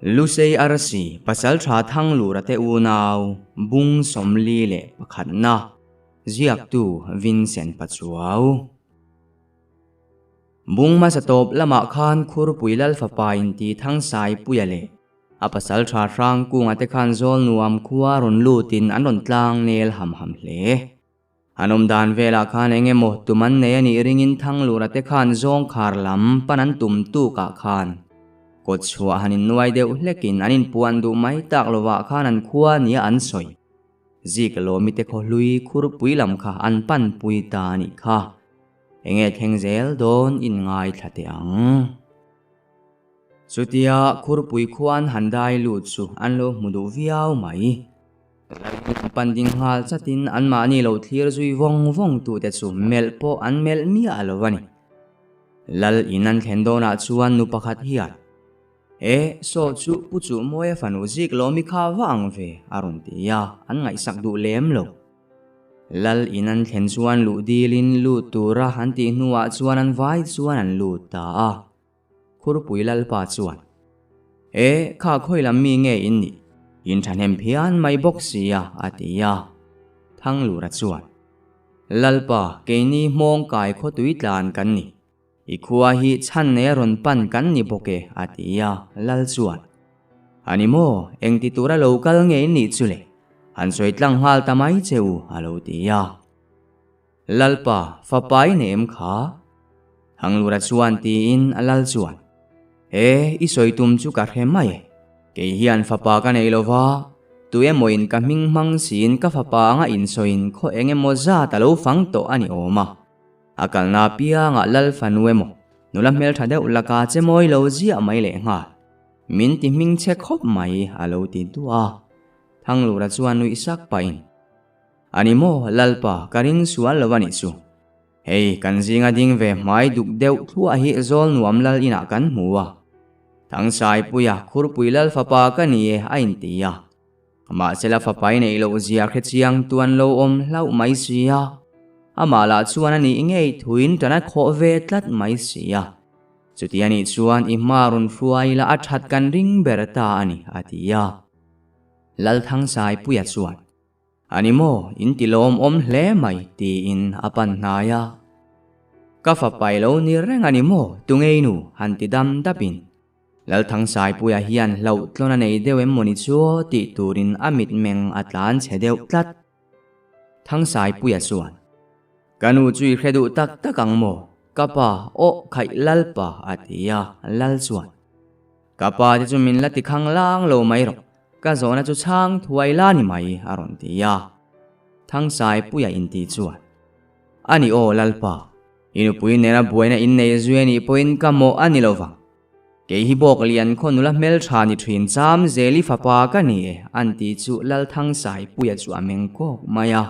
Lusei Arsi Pasaltha Thanglura te unau Bung 41na Ziaktu Vincent Pachuau. Bung hmasa tawp lamah khan Khurpui Lal fapa inti Thangsai Puia leh a pasaltha Hrangkunga te khan zawl nuam khua rawn lutin an rawn tlang nel ham ham hle. An awm dan velah khan eng emaw tum an nei a nih ringin Thanglura te khan zawng khar lam pan an tum tukah khan kawt chhuah han innuai deuh hlekin an inpuan duh mai tak lovah khan an khua nia an sawi. Zik lawmi te khaw hlui khurpui lam kha an panpui ta a nih kha. Enge thleng zel dawn in ngaithla teh ang. Chutia khurpui khua an han dai lut chu an lo hmu duh viau mai. Pan ding nghal chatin anmahni lo thlir zui vawng vawng tute chu melh pawh an melh miah lo a ni. Lal in an thlen dawnah chuan nu pakhat hian, E, saw chu Pu Chuhmawia fanu zik lawmi kha va ang ve, a rawn ti a, an ngaihsak duh lem lo. Lal in an thlen chuan luh dilin lut tura an tih hnuah chuan an vai chuan an lut ta a. Khurpui Lalpa chuan, E, kha khawi lam mi nge in nih? In thahnem phian mai bawk sia, a ti a. Thanglura chuan, Lalpa, keini hmawng kai khawtui tlan kan ni. I khua hi chhan nei a rawn pan kan ni bawk e, a ti a. Lal chuan, A ni maw, engti tura lo kal nge in nih chu le? Han sawi tlang nghal ta mai che u, a lo ti a. Lalpa, fapa i nei em kha? Hanglura chuan tiin a lal chuan, E, i sawi tum chu ka hre mai e. Kei hian fapa ka nei lo va, tu emawin ka hming hmang siin ka fapa anga insawiin khaw eng emaw zat a lo fang tawh a ni awm a. A kalna apiangah lal fanu emaw, nula hmeltha deuh laka che mawi lo ziah mai leh nghal. Min ti hming che khawp mai, a lo ti duah a. Thanglura chuan nuih sak pahin, A ni maw, Lalpa, ka ring sual lo a nih chu. Hei, kan zinga ding ve hmai duk deuh thluah hi zawl nuam lal inah kan hmu a. Thangsaipuia, Khurpui lal fapa ka ni e, a inti a. Mahsela fapa i neih loh zia hre chiang tu an lo awm hlauh mai si a. Amah lah chuan a nih ngei thuin tan a khawh ve tlat mai si a. Chuti a nih chuan i hma rawn hruai ila a that kan ring ber ta a ni, a ti a. Lal Thangsaipuia chuan. A ni maw, in ti lawmawm hle mai, tiin a pan hnai a. Ka fapa i lo ni reng a ni maw, tungei nu, han ti dam dapin. Lalthangsaipuia hian hlauhtlawn a nei deuh em mawni chu tih turin a mitmeng a tlan chhe deuh tlat. Thangsaipuia chuan, Ka nu chu i hre duh tak tak ang maw, ka pa, aw khaih Lalpa, a ti a, Lal chuan. Ka pa te chu min la ti khang lang lo mai rawh, ka zawhna chu chhang thuai la ni mai, a rawn ti a. Thangsaipuia inti chuan, A ni aw Lalpa, i nupui nena buaina innei zui a nih pawhin ka mawh a ni lo vang. Kei hi bawk lian khaw nula hmeltha ni thin cham Zeli fapa ka ni e, an ti chu Lal Thangsaipuia chu a meng kawk mai a.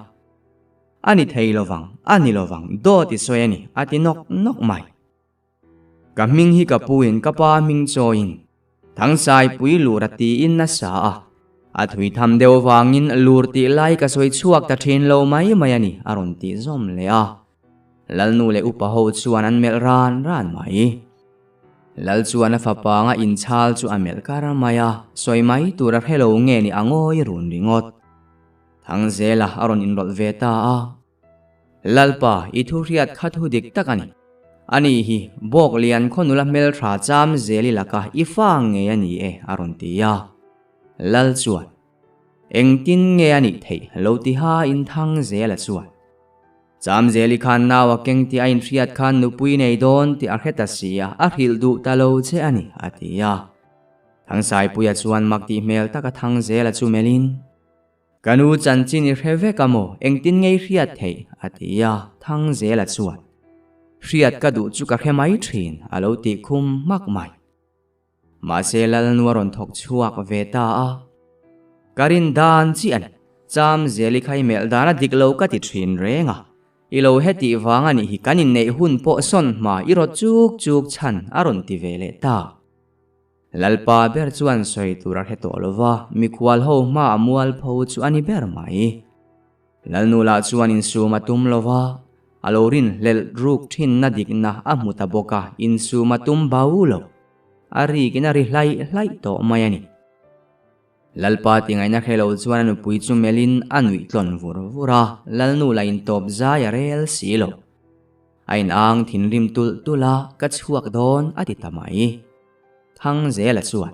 A ni thei lo vang, a ni lo vang, dawt i sawi a ni, a ti nawk nawk mai. Ka hming hi ka pu in ka pa hming chawiin Thangsai pui lur a tiin a sa a, a thui tham deuh vangin lur tih lai ka sawi chhuak ta thin lo mai mai a ni a rawn tih zawm leh a. Lalnu leh upa ho chuan an melh ran ran mai. Lal chuan a fapa anga inchhal chu a melh kar mai a, sawi mai tur a hre lo nge ni a ngawi run ringawt. Thangzela a rawn inrawlh ve ta a. Lalpa, i thu hriat kha thu dik tak a ni. Ani hi, bawk lian khaw nula hmeltha cham zel i laka i fa ngei a ni e, a rawn ti a. Lal chuan, Engtin nge a nih theih lo ti ha in thang zel a chuan. Cham zel i khan nau a keng tih a inhriat khan nupui nei dawn tih a hre ta si a, a hrilh duh ta lo che a ni, a ti a. Thangsaipuia chuan mak tih hmel taka thang zel a chu melhin, Ka nu chanchin i hre vek a maw, engtin ngei hriat theih? a ti a, Thangzela chuan, Hriat ka duh chu ka hre mai thin, a lo tih khum hmak mai. Mahse Lalnu a rawn thawk chhuak ve ta a, Ka rin dan chiah a ni, Chamzeli kha i melh dan a dik lo ka ti thin reng a, i lo hetih vang a nih hi kan inneih hun pawh sawn hma i rawt chuk chuk chhan a rawn ti ve leh ta. Lalpa ber chuan sawi tur a hre tawh lo va, mikhual ho hma a mualpho chu a ni ber mai. Lalnu lah chuan insum a tum lo va, a lo rinhlelh ruk thinna dikna a hmu ta bawk a, insum a tum bau lo. A rikin a ri hlaih hlaih tawh mai a ni. Lalpa tingaihna hre lo chuan a nupui chu melhin a nuih tlawn vur vur a, Lalnu la intawp zai a rel si lo. A inang thinrim tulh tulh a, ka chhuak dawn a ti ta mai. Thangzela chuan,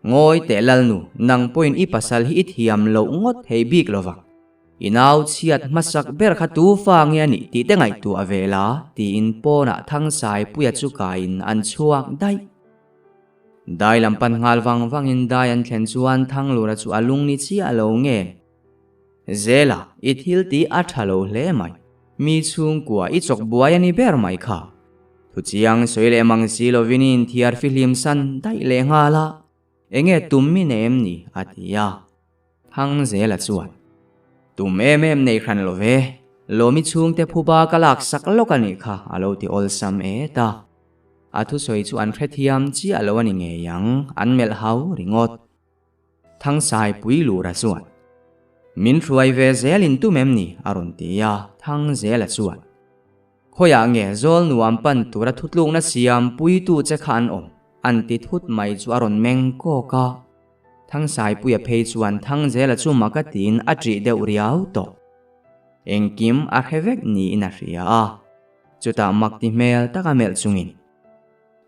Ngawi teh Lalnu, nang pawhin i pasal hi i thiam loh ngawt thei bik lo vang. I nau chhiat hmasak ber kha tu fa nge a nih tih te ngaihtuah ve la, tiin pawnah Thangsaipui-a chu kaiin an chhuak daih. Dai lam pan nghal vang vangin dai an thlen chuan Thanglura chu a lung ni chiah lo nge? Zela, i thil tih a tha lo hle mai. Mi chhungkua i chawk buai a ni ber mai kha. Thuchiang sawi leh mang si lovin i inthiar fihlim san daih leh nghal a, enge tum mi nei em ni? a ti a. Thangzela chuan, Tum em em nei hran lo ve, Lawmi chhungte phuba ka lak sak lawk a nih kha a lo ti awlsam et a. A thusawi chu an hrethiam chiah lo a ni ngei ang, an melh hau ringawt. Thangsaipui Lura chuan, Min hruai ve zel in tum em ni? a rawn ti a, Thangzela chuan, Khawiah nge zawl nuam pan tura thutlukna siam puitu che kha an awm? an ti thut mai chu a rawn meng kawk a. Thangsaipuia phei chuan Thangzela chu mak a tiin a ṭih deuh riau tawh. Engkim a hre vek niin a hria a, chutah mak ti hmel taka melh chungin,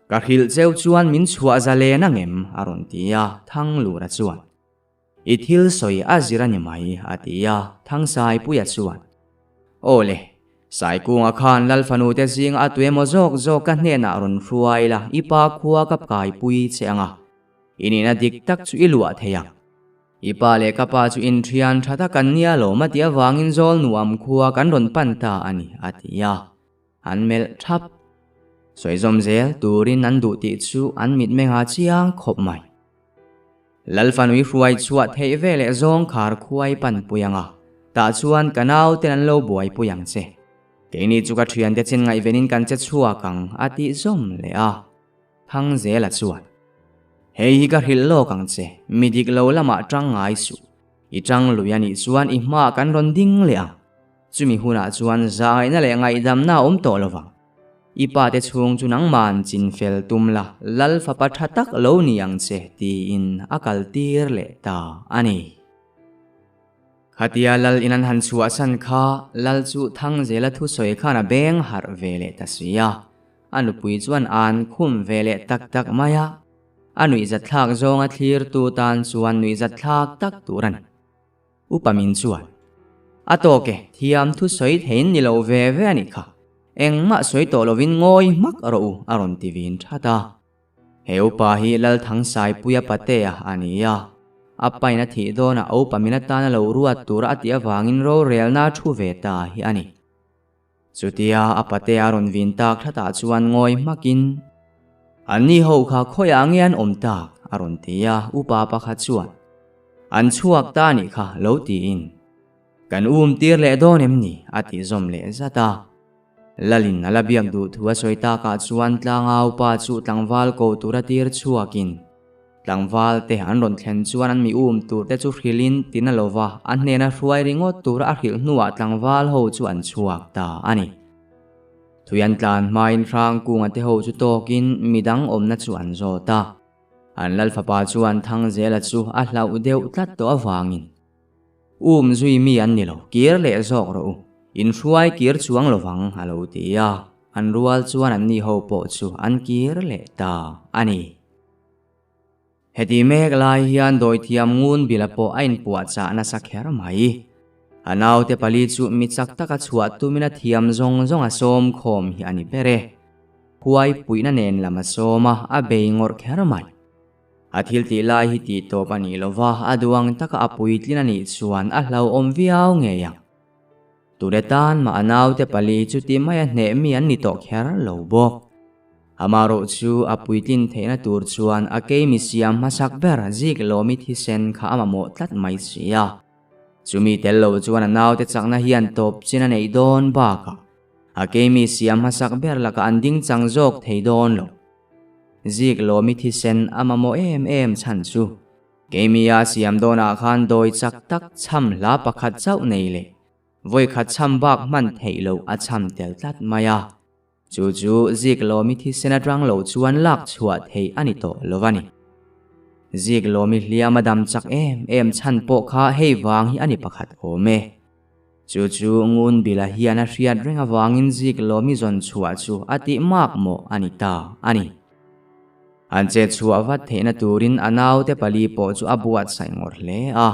Ka hrilh cheu chuan min chhuah zalen angem? a rawn ti a, Thanglura chuan, I thil sawi a zir a ni mai, a ti a, Thangsaipuia chuan, Aw le, Saikunga khan Lalfanu te zinga a tuemaw zawk zawk ka hnenah rawn hruai la, i pa khua ka kaipui che ang a, i nihna dik tak chu i luah thei ang. I pa leh ka pa chu inthian tha tak an nia lo ma tih avangin zawl nuam khua kan rawn pan ta a ni, a ti a, an melh thap. Sawi zawm zel turin an duh tih chu an mitmengah chiang khawp mai. Lalfanui hruai chhuah theih ve leh zawng khar khuai pan pui ang a, tah chuan ka nauten an lo buaipui ang che. Keini chu ka thiante chin ngaihvenin kan che chhuak ang, a tih zawm leh a. Thangzela chuan, Hei hi ka hrilh lawk ang che, mi dik lo lamah tang ngai suh. I tang lui a nih chuan i hmaah kan rawn ding leh ang. Chumi hunah chuan zaina leh ngaihdamna a awm tawh lo vang. I pate chhung chu nangman chin fel tum la, Lal fapa tha tak lo ni ang che, tiin a kal tir leh ta a ni. Khatia Lal in an han chhuahsan kha Lal chu Thangzela thusawi khan a beng harh ve leh ta si a. A nupui chuan an khum ve leh tak tak mai a, a nuihzatthlak zawnga thlirtu tan chuan nuihzatthlak tak tur a ni. Upa min chuan, A tawk e, thiam thu sawi theiin ni lo ve ve a nih kha, engmah sawi tawh lovin ngawi hmak rawh u a rawn ti vin that a. He upa hi Lalthangsaipuia patea a ni a, a pain a thih dawnah a upa min atana lo ruat tura a tih avangin rorelna a thu ve ta hi a ni. Chutia a patea a rawn vin tak thlatah chuan ngawi hmakin, Anni ho kha khawiah nge an awm tak? a rawn ti a, upa pakhat chuan, An chhuak ta a nih kha, lo tiin, Kan um tir leh dawn em ni? a tih zawm leh zat a. Lalin a la biak duh thu a sawi takah chuan tlangau pa chu tlangval ko tura tir chhuakin, Tlangval te an rawn thlen chuan an mi um tur te chu hrilhin tina lova a hnena hruai ringawt tura a hrilh hnuah tlangval ho chu an chhuak ta a ni. Thui an tlan hmain Hrangkunga te ho chu tawkin midang awmna chu an zawt a. An lal fapa chuan Thangzela chu a hlauh deuh tlat tawh avangin, Um zui mi an ni lo, kir leh zawk rawh u, in hruai kir chuang lovang a lo ti a, an rual chuan anni ho pawh chu an kir leh ta a ni. Heti mek lai hian dawithiam ngun bila pawh a inpuahchah nasa kher mai. A naute pali chu mi chak taka chhuah tumin a thiam zawng zawng a sawm khawm hi a ni ber e. Huai puihna nen lam a sawm a, a bei ngawrh kher mai. A thil tih lai hi tih tawp a nih lova, a duang taka a puitlin a nih chuan a hlauhawm viau ngei ang. Ture tan mah a naute pali chuti maia hneh mi an ni tawh kher lo bawk. Amarawh chu a puitlin theihna tur chuan a keimi siam hmasak ber zik lawmi thisen kha a mamawh tlat mai si a. Chumi tel lo chuan a naute chakna hian tawp chin a neih dawn bakah a keimi siam hmasak ber lakah an ding chang zawk thei dawn lo. Zik lawmi thisen a mamawh em em chhan chu keimi a siam dawnah khan dawi chak tak chham hla pakhat chauh nei leh vawikhat chham bak hman theih loh a chham tel tlat mai a. Chu chu Ziklawmi thisen atang lo chuan lak chhuah theih a ni tawh lo a ni. Ziklawmi hliam a dam chak em em chhan pawh kha hei vang hi a ni pakhat awm e. Chu chu Ngunbila hian a hriat reng avangin Ziklawmi zawn chhuah chu a tih mak mawh a ni ta a ni. An chet chhuah vat theihna turin a naute pali pawh chu a buatsaih ngawrh hle a.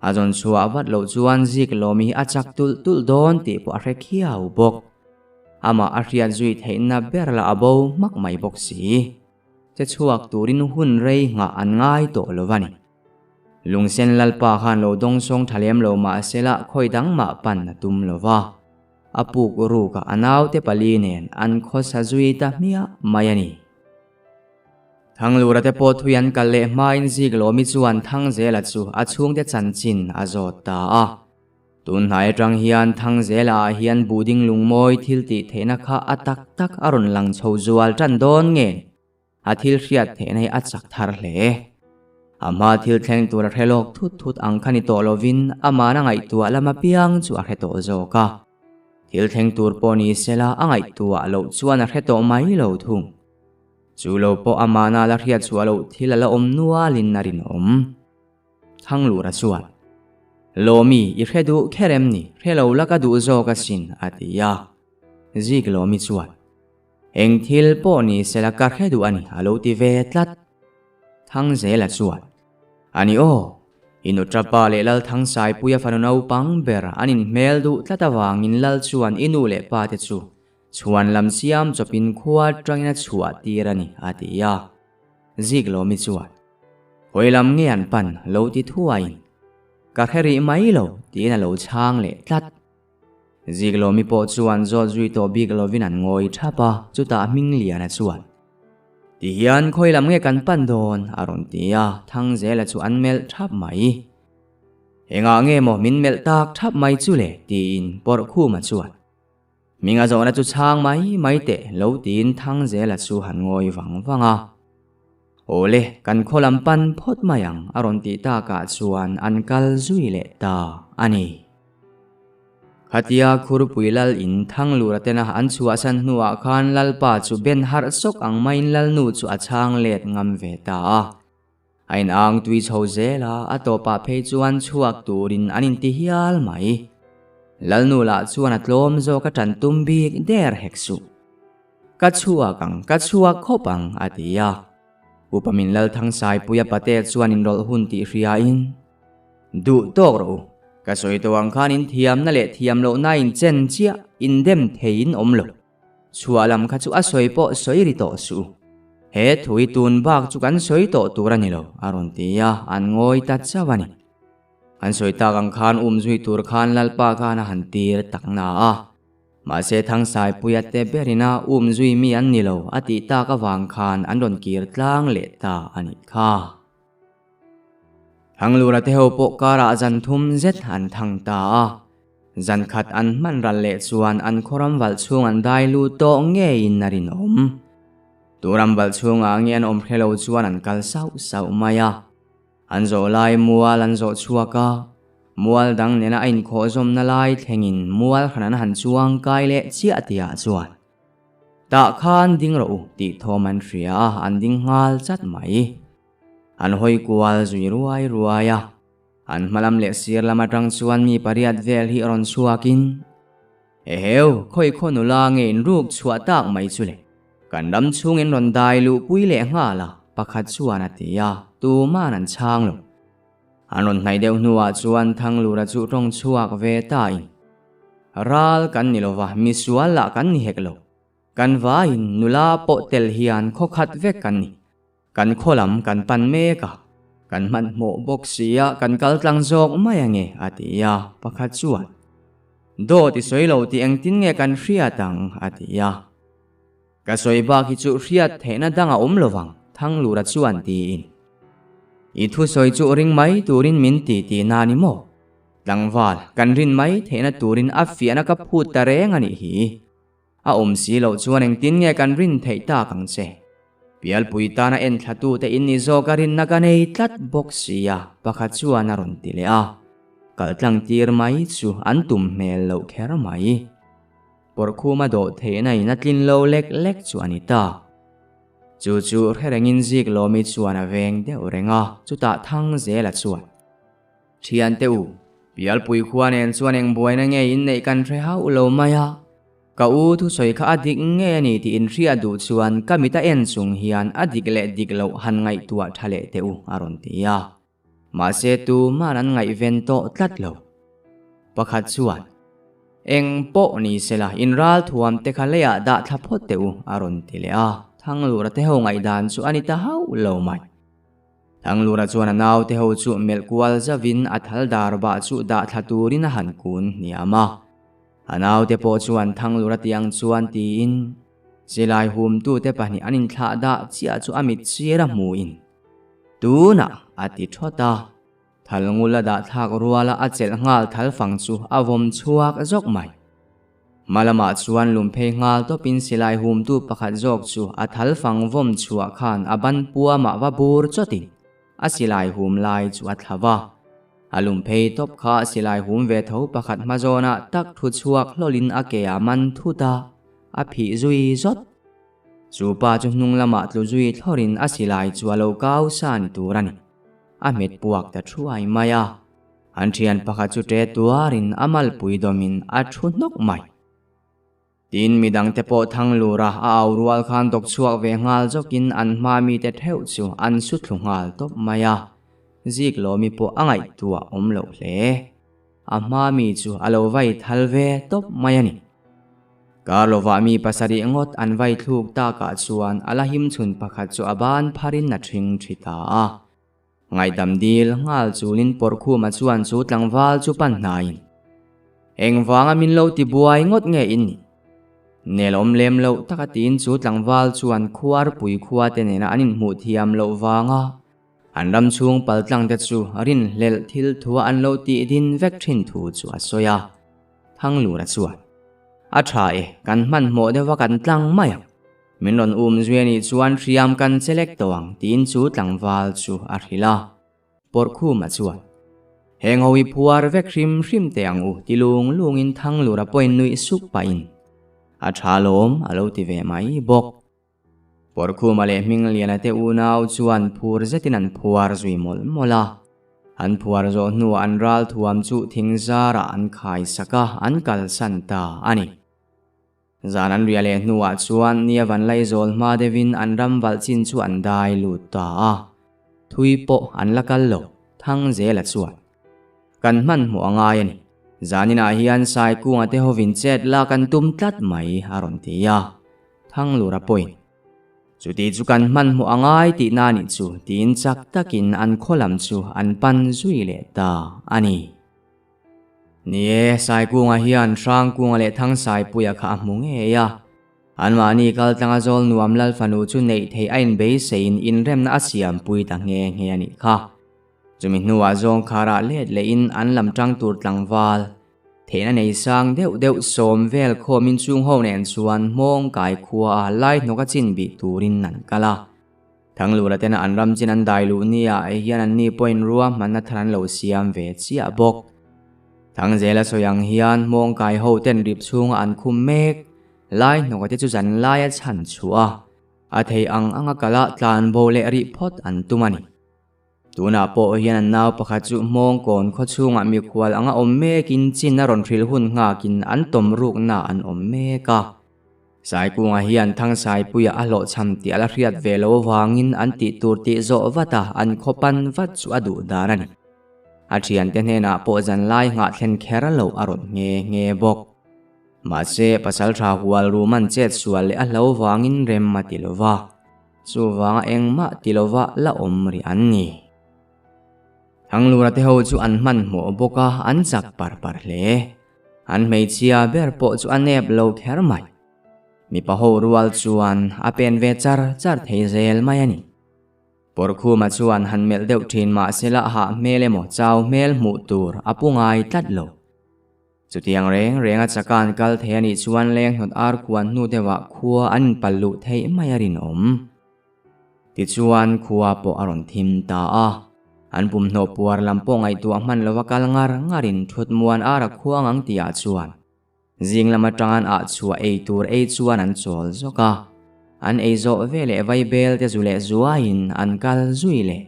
A zawn chhuah vat loh chuan Ziklawmi hi a chak tulh tulh dawn tih pawh a hre khiau bawk. Amah a hriat zui theihna ber lah a bo hmak mai bawk si. Che chhuak turin hun rei nghah an ngai tawh lo a ni. Lungsen Lalpa khan lo dawngsawng tha lem lo mah sela khawi dang mah pan a tum lo va. A puk rukah a naute pali nen an khawsa zui ta hmiah mai a ni. Thanglura te pawh thui an kal leh hmain Ziklawmi chuan Thangzela chu a chhungte chanchin a zawt ta a. Tun hnai atang hian Thangzela ah hian buhding lungmawi thil tih theihna kha a tak tak a rawn lang chho zual tan dawn nge a thil hriat theihna hi a chak thar hle. A hma thil thleng tur a hre lawk thut thut ang kha ni tawh lovin amahna ngaihtuah lam apiang chu a hre tawh zawk a. Thil thleng tur pawh ni sela a ngaihtuah loh chuan a hre tawh mai lo thung. Chu lo pawh amahna la hriat chhuah loh thil a la awm nualin a rinawm. Thanglura chuan, Lawmi, i hre duh kher em ni? Hre lo la ka duh zawk asin, a ti a. Zik Lawmi chuan, Eng thil pawh ni sela ka hre duh a ni, a lo ti ve tlat. Thangzela chuan, A ni aw, i nuṭapa leh Lalthangsaipuia fanu naupang ber an inhmel duh tlat avangin Lal chuan i nu leh pa te chu chhuan lam siam chawpin khua atangin a chhuah tir a ni, a ti a. Zik Lawmi chuan, Hawi lam nge an pan lo ti thuaiin, Ka hre rih mai lo, tiin a lo chhang leh tlat. Zik Lawmi pawh chuan zawt zui tawh bik lovin an ngawi thap a, chutah Hmingliana chuan, Ti hian khawi lam nge kan pan dawn? a rawn ti a, Thangzela chu an melh thap mai. Engah nge maw min melh tak thap mai chu le? tiin Pawrhkhuma chuan, Hming a zawhna chu chhang mai mai teh lo tiin Thangzela chu han ngawi vang vang a. Awle, kan khaw lam pan phawt mai ang a rawn tih takah chuan an kal zui leh ta a ni. Khatia Khurpui Lal in Thanglura tena an chhuahsan hnuah khan Lalpa chu ben harh sawk ang maiin Lalnu chu a chhang let ngam ve ta a. A inang tui chho zel a, a tawpah phei chuan chhuak turin an inti hial mai. Lalnu lah chuan a tlawm zawk a ṭan tum bik der hek suh. Ka chhuak ang, ka chhuak khawp ang, a ti a. Upa min Lalthangsaipui a pate chuan inrawlh hun tih hriain, Duh tawk rawh u, ka sawi tawh ang khan in thiamna leh thiam lohna inchen chiah indem theiin awm lo. Chhuah lam kha chu a sawi pawh sawi ri tawh suh. He thui tun bak chu kan sawi tawh tur a ni lo, a rawn ti a, an ngawi ta chauh a ni. An sawi tak ang khan um zui tur khan Lalpa khan a han tir tak na a. Mahse Thangsaipuia te berin a um zui mi an ni lo a tih tak avang khan an rawn kir tlang leh ta a nih kha. Thanglura te ho pawh karah zan thum zet an thang ta a. Zan khat an hman ral leh chuan an khawram valh chhung an dai lut tawh ngeiin a rinawm. Tu ram valh chhungah nge an awm hre lo chuan an kal sauh sauh mai a. An zawh lai mual an zawh chhuak a, mual dang nena a inkhawh zawmna lai thlengin mual hran an han chuang kai leh chiah tihah chuan tah khan ding rawh u tih thawm an hria a, an ding nghal chat mai. An hawi kual zui ruai ruai a. An hmalam leh sir lam atang chuan mi pariat vel hi rawn chhuakin, Eheu, khawi khaw nula nge in ruk chhuah tak mai chu le? Kan ram chhungin rawn dai luhpui leh nghal a, pakhat chuan a ti a, tuman an chhang lo. An rawn hnaih deuh hnuah chuan Thanglura chu tawng chhuak ve tain, Ral kan ni lova, misual lah kan ni hek lo. Kan vaiin nula pawh tel hian khaw khat vek kan ni. Kan khaw lam kan pan mek a, kan hmanhmawh bawk si a, kan kal tlang zawk mai ange, a ti a, pakhat chuan, Dawt i sawi lo tih engtin nge kan hriat ang? a ti a. Ka sawi bak hi chu hriat theihna dang a awm lovang, Thanglura chuan tiin. I thusawi chu ring mai turin min ti tih na ni maw? Tlangval, kan rin mai theihna turin a fiahna ka phut ta reng a nih hi. A awm si loh chuan engtin nge kan rin theih tak ang che? Pialpui tana enthlatute in ni zawk a rinna ka nei tlat bawk sia, pakhat chuan a rawn ti leh a. Kaltlang tir mai chu an tum hmel loh kher mai. Pawrhkhuma dawh theihna in a tlin lo lek lek chu a ni ta. Chu chu hre rengin Ziklawmi chuan a veng deuh reng a, chutah Thangzela chuan, Thiante u, Pialpui khua nen chuan eng buaina nge in neih kan hre hauh lo mai a, ka u thusawi kha a dik nge a ni tih in hriat duh chuan ka mit a en chung hian a dik leh dik loh han ngaihtuah tha leh teh u, a rawn ti a. Mahse tuman an ngaihven tawh tlat lo. Pakhat chuan, Eng pawh ni sela, in ralthuam te kha leiah dah thla phawt teh u, a rawn ti leh a. Thanglura te ho ngaihdan chu a ni ta hauh lo mai. Thanglura chuan a naute ho chu melh kual zavin a thal dar bah chu dah thla turin a han kun hniam a. A naute pawh chuan Thanglura tiang chuan tiin silai humtute pahnih an inthlah dah chiah chu a mit sir a hmuin, Tunah a ti thawt a. Thal ngul a dah thlak ruala a chelh nghal thal fang chu a vawm chhuak zawk mai. Hma lamah chuan lum phei nghal tawpin silai humtu pakhat zawk chu a thal fang vawm chhuah khan a ban puamah va bur chawtin a silai hum lai chu a thla va. A lum phei tawp kha silai hum ve tho pakhat hma zawnah tak thu chhuak hlawlin a ke a man thut a, a phih zui zawt. Chu pa chu hnung lamah tlu zui thlawrin a silai chu a lo kau sa ni tur a ni. A hmet puak ta thuai mai a. An thian pakhat chu ṭe tuarin a malpui dawmin a thu hnawk mai. Tin, midangte pawh thang lura a au rual khan dawk chhuak ve nghal zawkin an hma mite theuh chu an su thlu nghal tawp mai a. Ziklawmi pawh a ngaihtuah awm loh hle. A hma mi chu a lo vai thal ve tawp mai a ni. Kar lovah mi pasarih ngawt an vai thluk takah chuan a la him chhun pakhat chu a ban pharin a ṭhing ṭhi ta a. Ngaihdam dil nghal chulin Pawrhkhuma chuan chu tlangval chu pan hnaiin, Engvanga min lo ti buai ngawt nge in nih? Nel awm lem loh taka tiin chu tlangval chuan khuarpui khua te nena an inhmuh thiam loh vanga An ram chhung paltlangte chu rinhlelh thil thua an lo tih din vek thin thu chu a sawi a. Thanglura chuan, A tha e, kan hmanhmawh deuha kan tlang mai ang. Min rawn um zui anih chuan hriam kan che lek tawh ang tiin chu tlangval chu a hrilh a. Pawrhkhuma chuan, Heng ho hi phuar vek hrim hrim teh ang u ti lung lungin Thanglura pawhin nuih suk pahin, A tha lawm a lo ti ve mai bawk. Pawrkhuma leh Hmingliana te unau chuan phur zetin an phuar zui mawlh mawlh a. An phuar zawh hnuah an ral thuam chu thing zarah an khai sak a, an kalsan ta a ni. Zan an riah leh hnuah chuan nia van laizawl hma deuhin an ram valh chin chu an dai lut ta a. Thui pawh an la kal lo, Thangzela chuan. Kan hmanhmawh a ngai a ni. Zaninah hian Saikunga te hovin chet la kan tum tlat mai a rawn ti a. Thanglura pawhin, Chuti chu kan hmanhmawh a ngai tihna a nih chu tiin chak takin an khaw lam chu an pan zui leh ta a ni. Ni e, Saikunga hian Hrangkunga leh Thangsaipuia kha a hmu ngei a. Anmahni kaltlanga zawl nuam Lal fanu chu neih theih a inbeiseiin inremna a siampui ta nghe nghe a nih kha. Chumi hnuah zawng kharah let lehin an lam tang tur tlangval theihna nei sang deuh deuh sawm vel khawmin chung ho nen chuan hmawng kai khua a lai hnawk a chin bih turin an kal a. Thanglura tena an ram chin an dai luh nia hian anni pawhin ruahmanna thar an lo siam ve chiah bawk. Thangzela sawi ang hian hmawng kai ho ten rip chhunga an khum mek lai hnawka te chu zan laia chhan chhuah a, a thei ang anga kala tlan bo leh rih phawt an tum a ni. Tunah pawh hian an nau pakhat chu Hmawngkawn khaw chhungah mikhual anga awm mekin chin a rawn hrilh hun nghakin an tawm rukna an awm mek a. Saikungah hian Thangsaipuia a hlawhchham tih a la hriat ve lo avangin an tih tur tih zawh vat a an khaw pan vat chu a duh dan a ni. A thiante hnenah pawh zanlai nghah thlen kher loh a rawn nghe nghe bawk. Mahse, pasaltha hual ruman chet sual leh a hlo vangin rem a ti lo va. Chuvanga engmah ti lova la awm rih an ni. Thanglura te ho chu an hmanhmawh bawk a, an chak par par hle. An hmeichhia ber pawh chu a nep lo kher mai. Mipa ho rual chuan a pen ve char char thei zel mai a ni. Pawrkhuma chuan han melh deuh thin mahsela hah hmel emaw chau hmel hmuh tur a pu ngai tlat lo. Chutiang reng renga chakan kal thei a nih chuan leng hnawt ar khuan hnu deuhah khua an inpal luh theih mai a rinawm. Tichuan khua pawh a rawn thim ta a. An pumhnaw puar lam pawh ngaihtuah hman lova kal ngar ngarin thut muan ar a khuang ang tihah chuan. Zing lam atang an ah chhuah ei tur ei chuan an chawl zawk a. An ei zawh veleh vaibel te zu leh zuaiin an kal zui leh.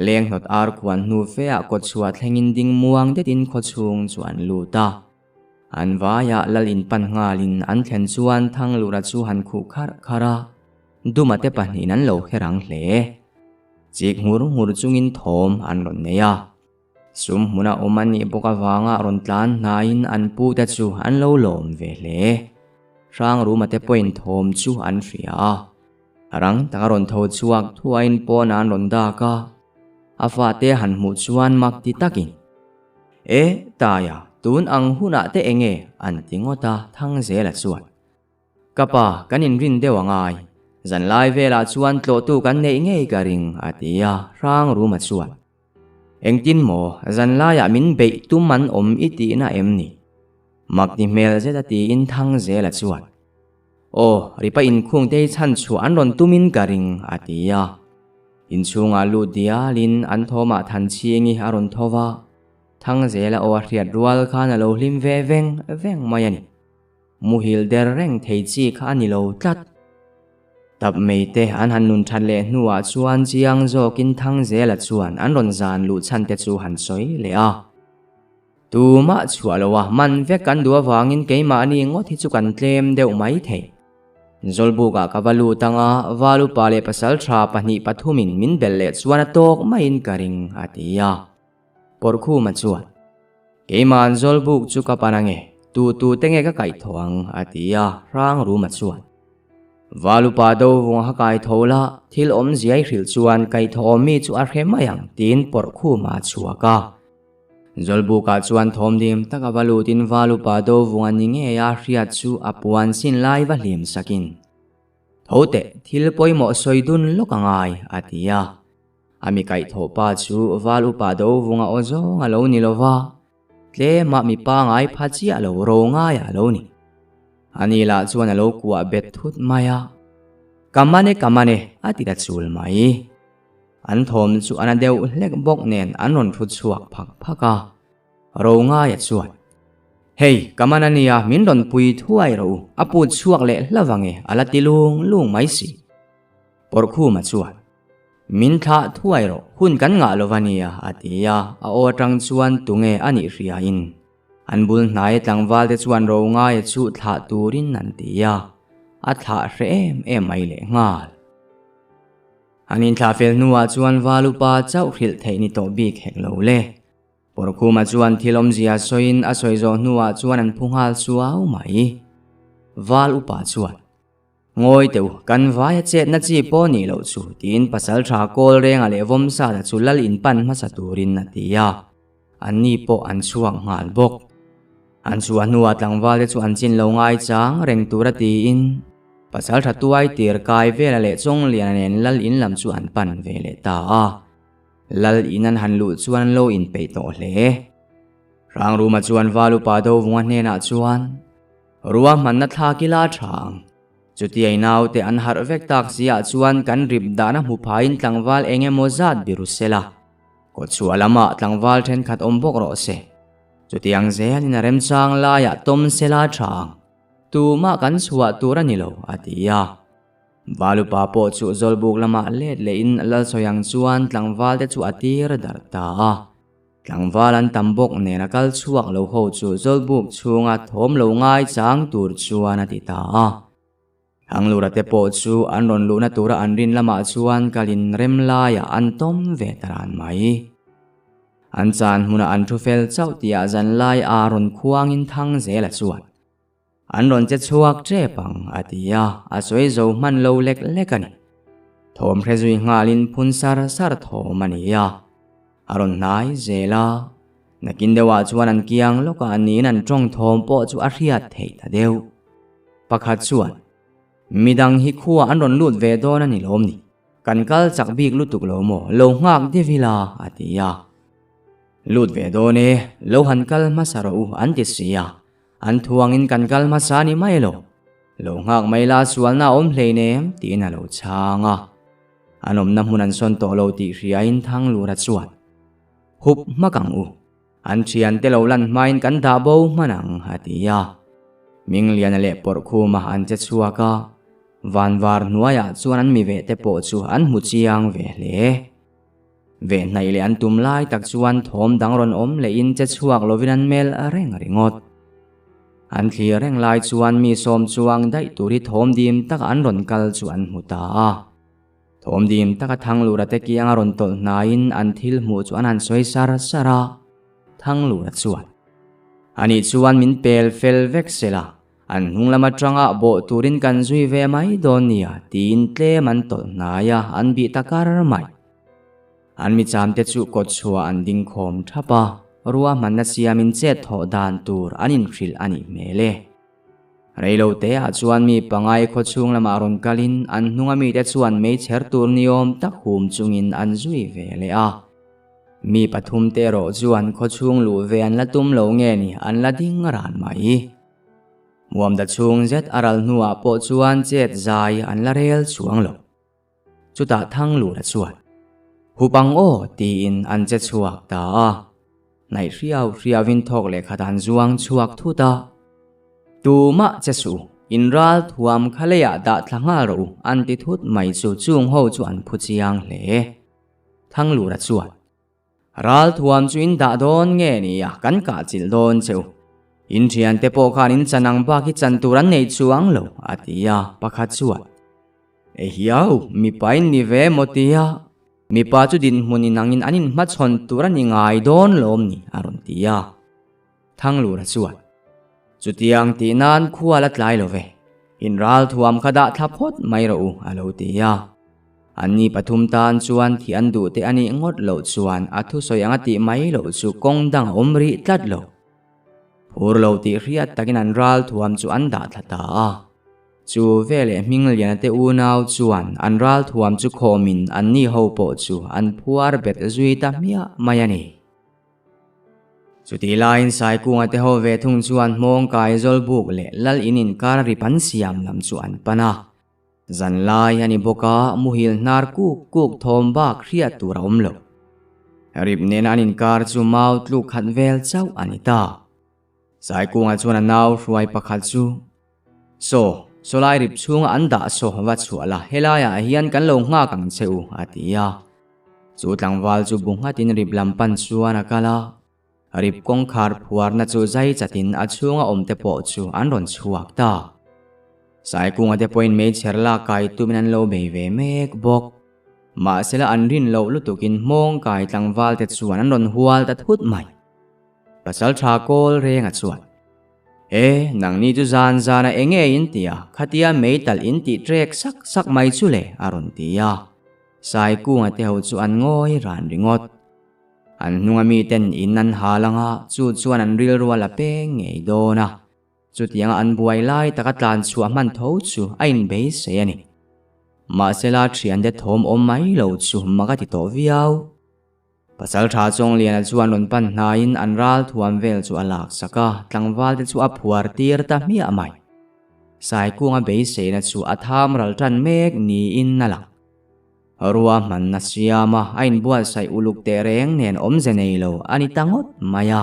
Leng hlawt ar khuan hnu fe ah kawtchhuah thlengin ding muang detin khawchhung chu an lut a. An vaiah lal in pan nghalin an thlen chuan Thanglura chu han khuh kharh kharh a, Duma te pahnihin an lo kher ang hle. Chik nghur nghur chungin thawm an rawn nei a. Sum hmuna awm an nih bawk avanga rawn tlan hnaiin an pute chu an lo lawm ve hle. Hrangruma te pawhin thawm chu an hria a. Rang taka rawn tho chhuak thuaiin pawnah an rawn dak a. A fate han hmuh chuan mak ti takin, E, Taia, tun ang hunah te enge? an ti ngawt a, Thangzela chuan. Ka pa, kan inrin deuh a ngai. Zanlai velah chuan tlawhtu kan neih ngei ka ring, a ti a, Hrangruma chuan. Engtin maw, zanlaiah min beih tum an awm i tihna em ni? Mak ti hmel zet a tiin Thangzela chuan, Aw, ripa inkhung te hi chhan chhuah an rawn tumin ka ring, a ti a. Inchhungah lut dialin an thawmah Thanchhingi a rawn tho va, Thangzela aw a hriat rual khan a lo hlim ve veng veng mai a ni. Muhil der reng thei chi kha a ni lo tlat. Tap mei te an han nun that leh hnuah chuan chiang zawkin Thangzela chuan an rawn zan luh chhan te chu han sawi leh a. Tumah chhuah lo a, man vek kan duh avangin keimahni ngawt hi chu kan tlem deuh mai thei. Zawlbukah ka va lut anga Valupa leh Pasaltha pahnih pathumin min belh leh chuan a tawk maiin ka ring, a ti a. Pawrhkhuma chuan, Keima'n Zawlbuk chu ka pan ange, tu tu te nge ka kaih tho ang, a ti a, Hrangruma chuan, Valupa do vunga kha kai tho la, thil awmzia i hrilh chuan kaihthawh mi chu a hre mai ang, tiin Pawrhkhuma a chhuak a. Zawlbukah chuan thawmdim taka va lutin Valupa do vunga ni ngei a hriat chu a puan sin lai va hlim sakin, Tho teh, thil pawimawh sawi dun lawk a ngai, a ti a. A mi kaihthawh pa chu val upa do vunga aw zawng a lo ni lo va, tlema mi pangai pha chiah lo ro ngai a lo ni. Ani lah chuan a lo kuah bet thut mai a, Ka man e, ka man e, a ti ta chul mai. An thawm chu a na deuh hlek bawk nen an rawn thu chhuak phak phak a. Ro ngaia chuan, Hei, ka man a nia, min rawn pui thuai rawh u, a put chhuak leh hlauh ange, a la ti lung lung mai si. Pawrhkhuma chuan, Min thlah thuai rawh, hun kan ngah lo va nia, a ti a, a aw atang chuan tunge a nih hriain an bul hnaia tlangval te chuan ro ngaia chu thlah turin an ti a, a thlah hre em em mai leh nghal. An inthlah fel hnuah chuan Valupa chauh hrilh theih ni tawh bik hek lo le. Pawrkhuma chuan thil awmzia sawiin a sawi zawh hnuah chuan an phu nghal suau mai. Val upa chuan. Ngawi teh u, kan vaia chetna chi pawh nih loh chu, tiin Pasalṭha kawl renga leh Vawmsata chu lal in pan hmasa turin a ti a. Anni pawh an chhuak nghal bawk. An chhuah hnuah tlangvalte chu an chin lo ngai chang reng tura tiin Pasalṭha tuai tir kai vela leh Chawngliana nen lal in lam chu an pan ve leh ta a. Lal in an han luh chuan an lo inpeih tawh hle. Hrangruma chuan Valupa Dovunga hnenah chuan, Ruahmanna thlak ila a tha ang. Chuti ai naute an harh vek tak si ah chuan kan rip dahna hmu phaiin tlangval eng emaw zat biru sela. Kawtchhuah lamah tlangval thenkhat awm bawk rawh se. Chuti ang zelin a remchang laiah tawm sela a tha ang. Tumah kan chhuah tur a ni lo, a ti a. Valupa pawh chu Zawlbuk lamah let lehin Lalsawi ang chuan tlangvalte chu a tir darh ta a. Tlangval an tam bawk nen a kal chhuak lo ho chu Zawlbuk chhunga thawm lo ngai chang tur chuan a ti ta a. Hanglura te pawh chu an rawn luhna tura an rin lamah chuan kalin rem laiah an tawm ve ta ran mai. An chan hmunah an thu fel chauh tihah zanlai a rawn khuangin thang zela chuan An rawn che chhuak tep ang, a ti a, a sawi zo hman lo lek lek a ni. Thawm hre zui nghalin phun sar sar thawm a ni a, a rawn hnai zel a. Nakin deuhah chuan an kiang lawkah niin an tawng thawm pawh chu a hriat theih ta deuh. Pakhat chuan, Midang hi khua an rawn lut ve dawn a ni lawm ni? Kan kal chak bik lutuk lo maw? Lo nghak deuh ila, a ti a. Lut ve dawn e, lo han kal hmasa rawh u, an ti si a. An thuangin kan kal hmasa ni mai lo. Lo nghak mai la sualna a awm hleinem tiin a lo chhang a. An awmna hmun an sawn tawh lo tih hriain Thanglura chuan, Hup hmak ang u. An thiante lo lan hmain kan dah bo hman ang, a ti a. Mingliana leh Pawrhkhuma an che chhuak a, vanvar hnuaiah chuan an mi veh te pawh chu an hmu chiang ve hle. Veh hnaih leh an tum lai tak chuan thawm dang rawn awm lehin che chhuak lovin an melh reng ringawt. An thlir reng lai chuan mi sawm chuang daih tur hi thawm dim taka an rawn kal chu an hmu ta a. Thawm dim taka Thanglura te kianga rawn tawlh hnaiin an thil hmuh chu an han sawi sar sar a. Thanglura chuan, Anih chuan min pel fel vek sela, an hnung lam atanga bawh turin kan zui ve mai dawn nia tiin tlem an tawlh hnai a, an bih ta kar mai. An micham te chu kawt chhuah an ding khawm thap a, ruahmanna siamin chet thawh dan tur an inhrilh a nih hmel e. Reilo te ah chuan mi pangai khaw chhung lamah rawn kalin an hnunga mite chuan meichher tur niawm tak hum chungin an zui ve leh a. Mi pathum te erawh chuan khaw chhung luh ve an la tum lo nge ni an la ding ran mai. Muamda chhung zet a ral hnuah pawh chuan chet zai an la rel chuang lo. Chutah Thanglura chuan, Hup ang aw tiin an che chhuak ta a. Hnaih hriau hriauin thawk leh khat an zuang chhuak thut a. Tumah che suh, in ral thuam kha leiah dah thla nghal rawh u an ti thut mai chu chung ho chu an phu chiang hle. Thanglura chuan, Ral thuam chu in dah dawn nge ni a, kan kah chilh dawn che u. In thiante pawh khan in chan ang bak hi chan tur an nei chuang lo, a ti a, pakhat chuan, Ehiau, mipa in ni ve maw tia, mipa chu dinhmun inangin an inhmachhawn tur a ni ngai dawn lawm ni, a rawn ti a. Thanglura chuan, Chutiang tih nan khua la tlai lo ve, in ral thuam kha dah thla phawt mai rawh u, a lo ti a. Anni pathum tan chuan thih an duh te a nih ngawt loh chuan a thusawi anga tih mai loh chu kawng dang a awm rih tlat lo. Phur lo tih hriat takin an ral thuam chu an dah thla ta a. Chu veleh Hmingliana te unau chuan an ral thuam chu khawmin anni ho pawh chu an phuar bet zui ta hmiah mai a ni. Chutih laiin Saikunga te ho ve thung chuan hmawng kai Zawlbuk leh Lal in inkar rip an siam lam chu an pan a. Zan lai a ni bawk a, muhil hnar kuk kuk thawm bak hriat tur a awm lo. Rip nena an inkar chu mau tluk khat vel chauh a ni ta. Saikunga chuan a nau hruai pakhat chu, Saw, sawlai rip chhunga an dah saw va chhuah la, helaiah hian kan lo nghak ang che u, a ti a. Chu tlangval chu bu nghatin rip lam pan chuan a kal a, rip kawngkhar phuarna chu zai chatin a chhunga awmte pawh chu an rawn chhuak ta. Saikunga te pawhin meichher lak kai tumin an lo bei ve mek bawk. Mahsela an rin loh lutukin hmawng kai tlangval te chuan an rawn hual ta thut mai. Pasal tha kawl renga chuan, E, nangni chu zan zana eng nge in ti a, khatia meitalh in tih trek sak sak mai chu le, a rawn ti a. Saikunga te ho chu an ngawi ran ringawt. An hnunga miten in an hal anga chu chuan an rilru a la peng ngei dawn a. Chutianga an buai lai taka tlan chhuah hman tho chu a inbeisei a ni. Mahsela thiante thawm awm mai lo chu mak a ti tawh viau. Pasal tha Chawngliana chuan rawn pan hnaiin an ral thuam vel chu a lak sak a, tlangval te chu a phuar tir ta hmiah mai. Saikunga beiseina chu a tham ral tan mek niin a lang. Ruahmanna siama a inbuatsaih uluk teh reng nen awmze nei lo a ni ta ngawt mai a.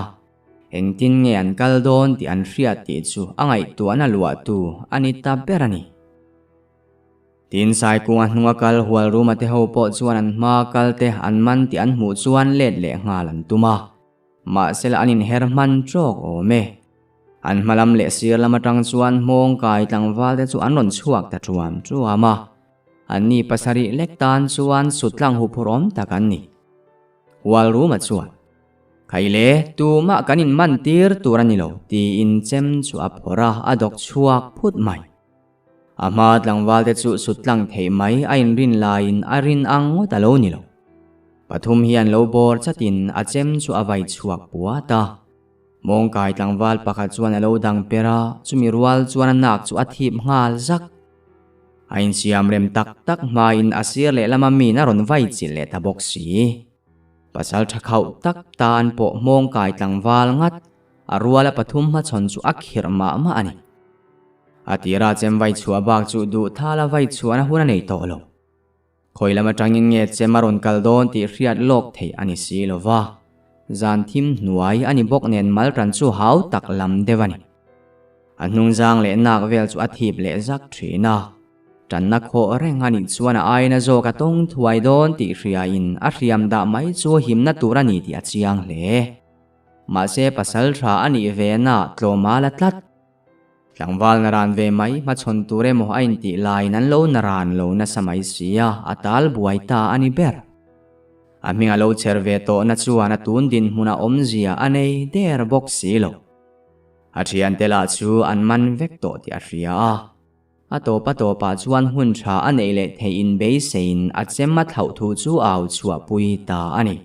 Engtin nge an kal dawn tih an hriat tih chu a ngaihtuahna luahtu a ni ta ber a ni. Tin, Saikunga hnunga kal hual ruma te ho pawh chuan an hma kal te an man tih an hmuh chuan let leh nghal an tum a. Mahsela an inher hman trawk awm e. An hma lam leh sir lam atang chuan hmawng kai tlangval te chu an rawn chhuak ta truam truam a. Anni pasarih lek tan chuan sutlang huphurhawm tak an ni. Hual ruma chuan, Khaile, tumah kan inman tir tur a ni lo, tiin chem chu a phawrh a, a dawk chhuak phut mai. A hma tlangval te chu sut tlang theih mai a inrin laiin a rin ang ngawt a lo ni lo. Pathum hian lo bawr chatin a chem chu a vai chhuak puat a. Mawngkai tlangval pakhat chuan a lo dang per a, chumi rual chuan a nak chu a thip nghal zak. A insiam rem tak tak hmain a sir lehlam a min a rawn vai chilh leh ta bawk si. Pasal tha khauh tak tan pawh mawngkai tlangval ngat a ruala pathum hmachhawn chu a khirh mah mah a ni. A tira chem vai chhuah bak chu duh thala vai chhuahna hun a nei tawh lo. Khawi lam atangin nge chem a rawn kal dawn tih hriat lawk theih a ni si lo va, zan thim hnuai a ni bawk nen mal tan chu hau tak lam deuh a ni. A hnungzang leh nak vel chu a thip leh zak thin a. Tanna khawh reng a nih chuan a aina zawk a tawng thuai dawn tih hriain a hriam dah mai chu himna tur a ni tih a chiang hle. Mahse pasal tha a nih ve na tlawma la tlat. Tlangval naran ve mai hmachhawn tur emaw a intih laiin an lo naran lo nasa mai si a, a tal buai ta a ni ber. A hming a lo chher ve tawhna chuan a tun dinhmun a awmzia a nei der bawk si lo. A thiante lah chu an man vek tawh tih a hria a. A tawp a tawpah chuan hun tha a neih leh theih in beiseiin a chem a thlauh thu chu au chhuahpui ta a ni.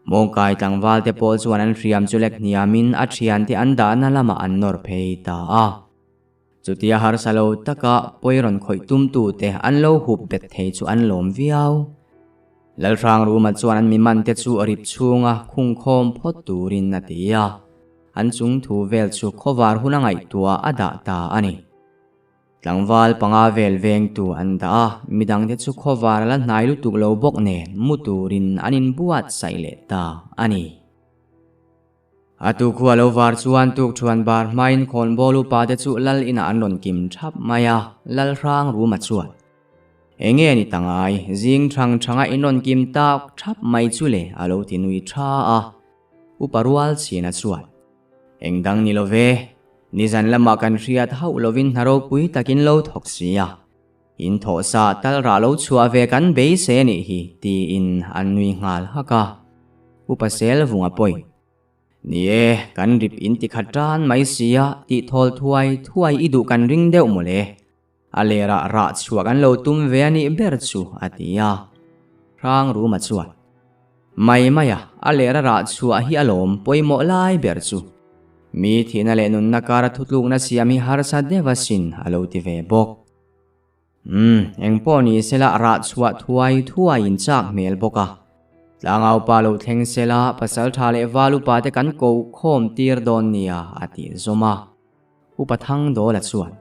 Mawngkai tlangval te pawh chuan an hriam chu lek hniamin a thiante an dahna lamah an nawr phei ta a. Chutia harsa lo taka pawi rawn khawih tumtute an lo hup bet thei chu an lawm viau. Lalhrang Ruma chuan an miman te chu rip chhunga khungkhawm phawt turin a ti a. An chung thu vel chu khawvar hun a ngaihtuah a dah ta a ni. Tlangval panga vel vengtu an dah a, midangte chu khawvar a la hnai lutuk lo bawk nen mu turin an inbuatsaih leh ta a ni. A tukhua lo var chuan tukthuan bar hmain khawnbawl upa te chu lal inah an rawn kim thap mai a, Lalhrang Ruma chuan, Enge ni ta ngai, zing thang thanga in rawn kim tak thap mai chu le a lo ti nui tha a. Upa rual chhina chuan, Eng dang ni lo ve, nizan lamah kan hriat hauh lovin hna ropui takin lo thawk si a, in thawh sa tal rah lo chhuah ve kan beisei a nih hi, tiin an nui nghal hak a. Upa Selvunga pawi, Ni e, kan rip in ti khat tan mai si a, tih thawl thuai thuai i duh kan ring deuh mawle. A lerah rah chhuah kan lo tum ve a nih ber chu, a ti a. Hrang Ruma chuan, Mai mai a, a lera rah chhuah hi a lawm pawimawh lai ber chu. Mi thihna leh nunna kara thutlukna siam hi harsa deuh asin, a lo ti ve bawk. Umm, engpawh ni sela rah chhuah thuai thuai in chak hmel bawk a. Tlangau pa lo thleng sela pasal tha leh val upa te kan koh khawm tir dawn nia, a ti zawm a. Upa Thangdawla chuan,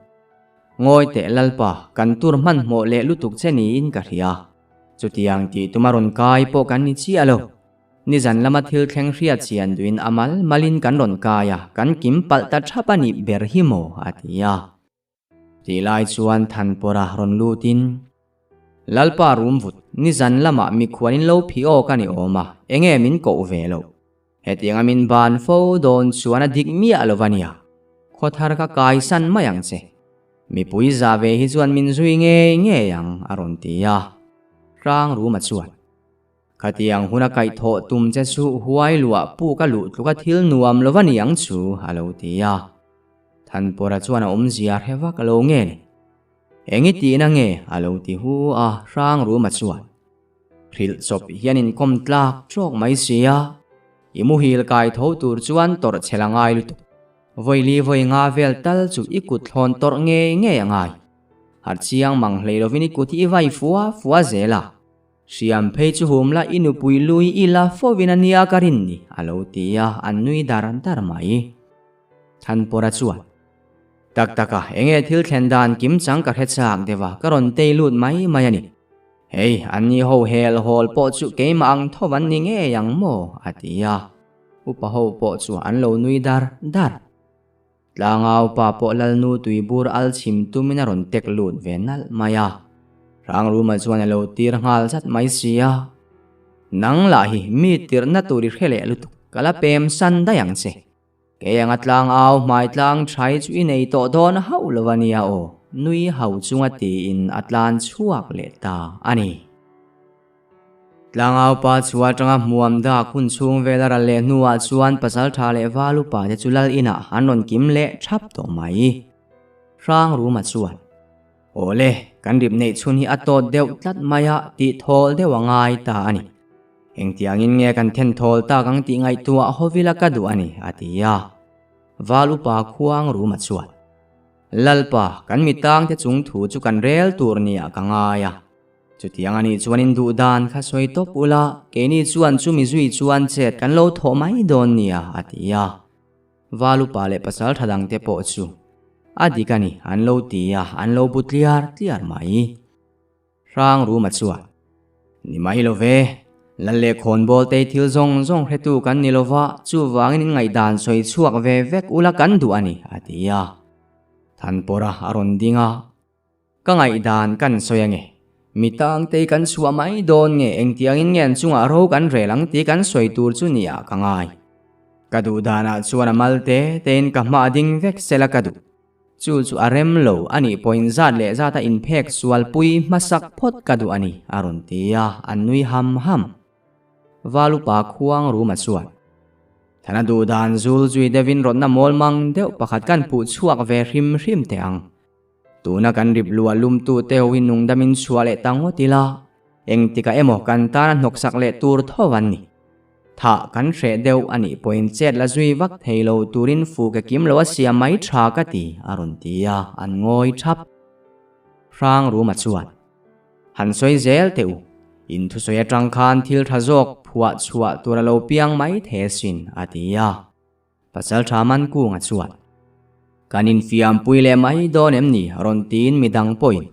Ngawi teh Lalpa, kan tur hmanhmawh leh lutuk che niin ka hria. Chutiang tih tuma rawn kai pawh kan ni chiah lo. Nizan lama thil thleng hriat chian duhin a mal malin kan rawn kai a, kan kim palh ta thap a nih ber hi maw? a ti a. Tih lai chuan Thanpawra rawn lutin, Lalpa Rumvut, nizan lamah mikhuanin lo phi awk a ni awm a, enge min koh ve loh? Hetianga min ban fo dawn chuan a dik miah lo va nia. Khawthar ka kaisan mai ang che. Mipui za ve hi chuan min zui ngei ngei ang a rawn ti a. Hrang Ruma chuan, Khatiang huna kaihthawh tum che chu huai luah puk a luh tluka thil nuam lo va ni ang chu a lo ti a. Thanpawra chuan a awmzia hre vak lo nge ni. Eng i tihna nge a lo ti hu a Hrang Ruma chuan. Hrilh chawp hian inkawm tlak trawk mai si a, i muhil kai tho tur chuan tawrh chhel a ngai lutuk. Vawili vawi nga vel tal chu i kut thlawn tawrh ngei ngei a ngai. Harh chiang mang hlei lovin i kut hi i vai fua fua zel a. Hriam phei chu hum la i nupui lui i la fovin a nia ka rin ni, a lo ti a, an nui dar dar mai. Thanpawra chuan. Tak tak a, enge thil thlen dan kim chang ka hre chak deuh a, ka rawn tei lut mai mai a ni. Hei, an ni ho hel hawl pawh chu keimah ang tho an ni ngei ang maw? a ti a. Upa ho pawh chu an lo nui dar dar. Tlangau pa pawh Lalnu tuibur al chhim tumin a rawn tek lut ve nalh mai a. Hrangruma chuan a lo tir nghal zat mai si a. Nang lah hi mi tirhna tur i hre leh lutuk, ka la pem san daih ang che. Kei anga tlang au hmai tlang thai chu i nei tawh dawn hauh lo a nia aw, nui hau chunga tiin a tlan chhuak leh ta a ni. Tlangau pa chu atanga hmuam dak hun chhung vel a ral leh hnuah chuan pasaltha leh val upa te chu lal inah an rawn kim leh thap tawh mai. Hrang Ruma chuan, Awle, kan rip neih chhun hi a tawt deuh tlat mai a tih thawl deuh a ngai ta a ni. Engtiangin nge kan then thawl tak ang tih ngaihtuah hawila ka duh a ni, a ti a. Val upa khuang Ruma chuan, Lalpa, kan mitangte chung thu chu kan rel tur nia ka ngai a. Chutiang a nih chuan in duh dan kha sawi tawp ula, keini chuan chumi zui chuan chet kan lo thawh mai dawn nia, a ti a. Val upa leh pasal tha dangte pawh chu a dik a ni, an lo ti a, an lo bu tliar tliar mai. Hrang Ruma chuan, Ni mai lo ve, Lal leh khawnbawl te thil zawng zawng hretu kan ni lova, chuvangin in ngaihdan sawi chhuak ve vek ula kan duh a ni, a ti a. Thanpawra a rawn ding a. Ka ngaihdan kan sawi ange. Mi tangtei kan chhuah mai dawn nge engtiangin nge an chungah ro kan rel ang tih kan sawi tur chu nia ka ngai. Ka duh danah chuan a mal te tein ka hma a ding vek sela ka duh. Chu chu a rem lo a nih pawhin zat leh zata inphek sualpui hmasak phawt ka duh a ni a rawn ti a, an nui ham ham. Valupa khuang ruma chuan Thana duh dan zul zui deuhin rawtna mawl mang deuh pakhat kan puh chhuak ve hrim hrim teh ang. Tuna kan rip luah lumtu te ho hi nungdamin chhuah leh ta ngawt ila, engtikah emaw kan tana hnawksak leh tur tho an ni. Thah kan hreh deuh a nih pawhin chet la zui vak thei lo turin fu ke kim lo a siam mai tha ka ti, a rawn ti a, an ngawi thap. Hrang Ruma chuan, Han sawi zel teh u, in thusawi atang khan thil tha zawk phuah chhuah tur a lo piang mai thei asin, a ti a. Pasal tha man kunga chuan, Kan infiampui leh mai dawn em ni? rawn tiin midang pawhin,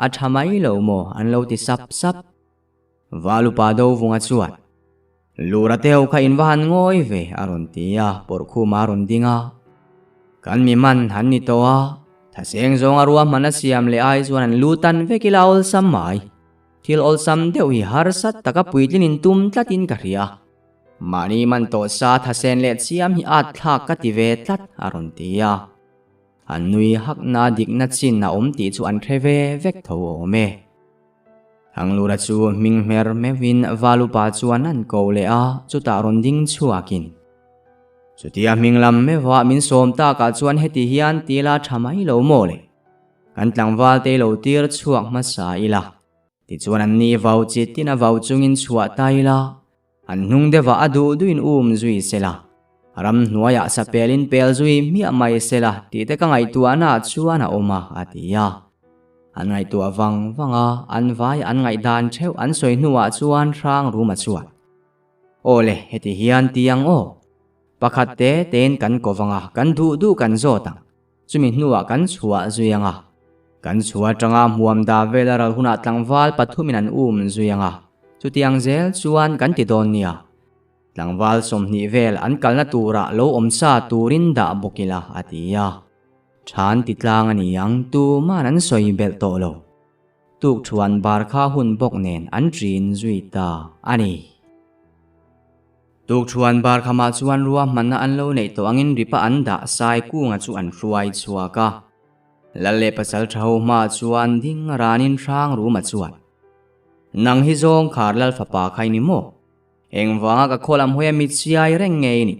A tha mai lo maw? an lo ti sap sap. Valupa Dovunga chuan, Lura te ho kha in va han ngawi ve, a rawn ti a, pawrhkhuma a rawn ding a. Kan mi man han ni tawh a, thaseng zawnga ruahman a siam leh ai chuan an lu tan vek ila awlsam mai. Thil awlsam deuh hi harsat taka puitlinin tum tlatin ka hria. Mahni man tawh sa thasen leh chiam hi at thlak ka ti ve tlat, a rawn ti a. An nui hakna dikna chin a awm tih chu an hre ve vek tho awm e. Thanglura chu hming hmer meuhin Valupa chuan an ko leh a, chutah rawn ding chhuakin. Chutia hming lam meuha min sawm takah chuan heti hian tila tha mai lo maw le? Kan tlangval te lo tir chhuak hmasa ila. Tichuan an ni vau chi tin a vau chungin chhuah ta ila, an hnung deuhah a duh duhin um zui sela, ramhnuaiah sapelin pel zui hmiah mai sela tih te ka ngaihtuahnaah chuan a awm a, a ti a. An ngaihtuah vang vang a, an vai an ngaihdan theuh an sawi hnuah chuan hrang rum a chhuat. Aw le, heti hian ti ang aw. Pakhat te tein kan ko vang a, kan duh duh kan zawt ang. Chumi hnuah kan chhuah zui ang a. Kan chhuah atanga hmuam dah vel a ral hunah tlangval pathumin an um zui ang a. Chutiang zel chuan kan ti dawn nia. Tlangval 20 vel an kalna turah lo awm sa turin dah bawk ila, a ti a. Than ti tlang a ni ang, tuman an sawi belh tawh lo. Tuk thuan bar kha hun bawk nen an ṭin zui ta a ni. Tukṭhuan bar khamah chuan ruahmanna an lo neih tawh angin ripa an dah sai kunga chu an hruai chhuak a. Lal leh pasal ṭha ho hmaah chuan ding ranin hrang ruma chuan, Nang hi zawng khar lal fapa kha i ni maw? Engvanga ka khaw lam hawia mit siai reng nge i nih?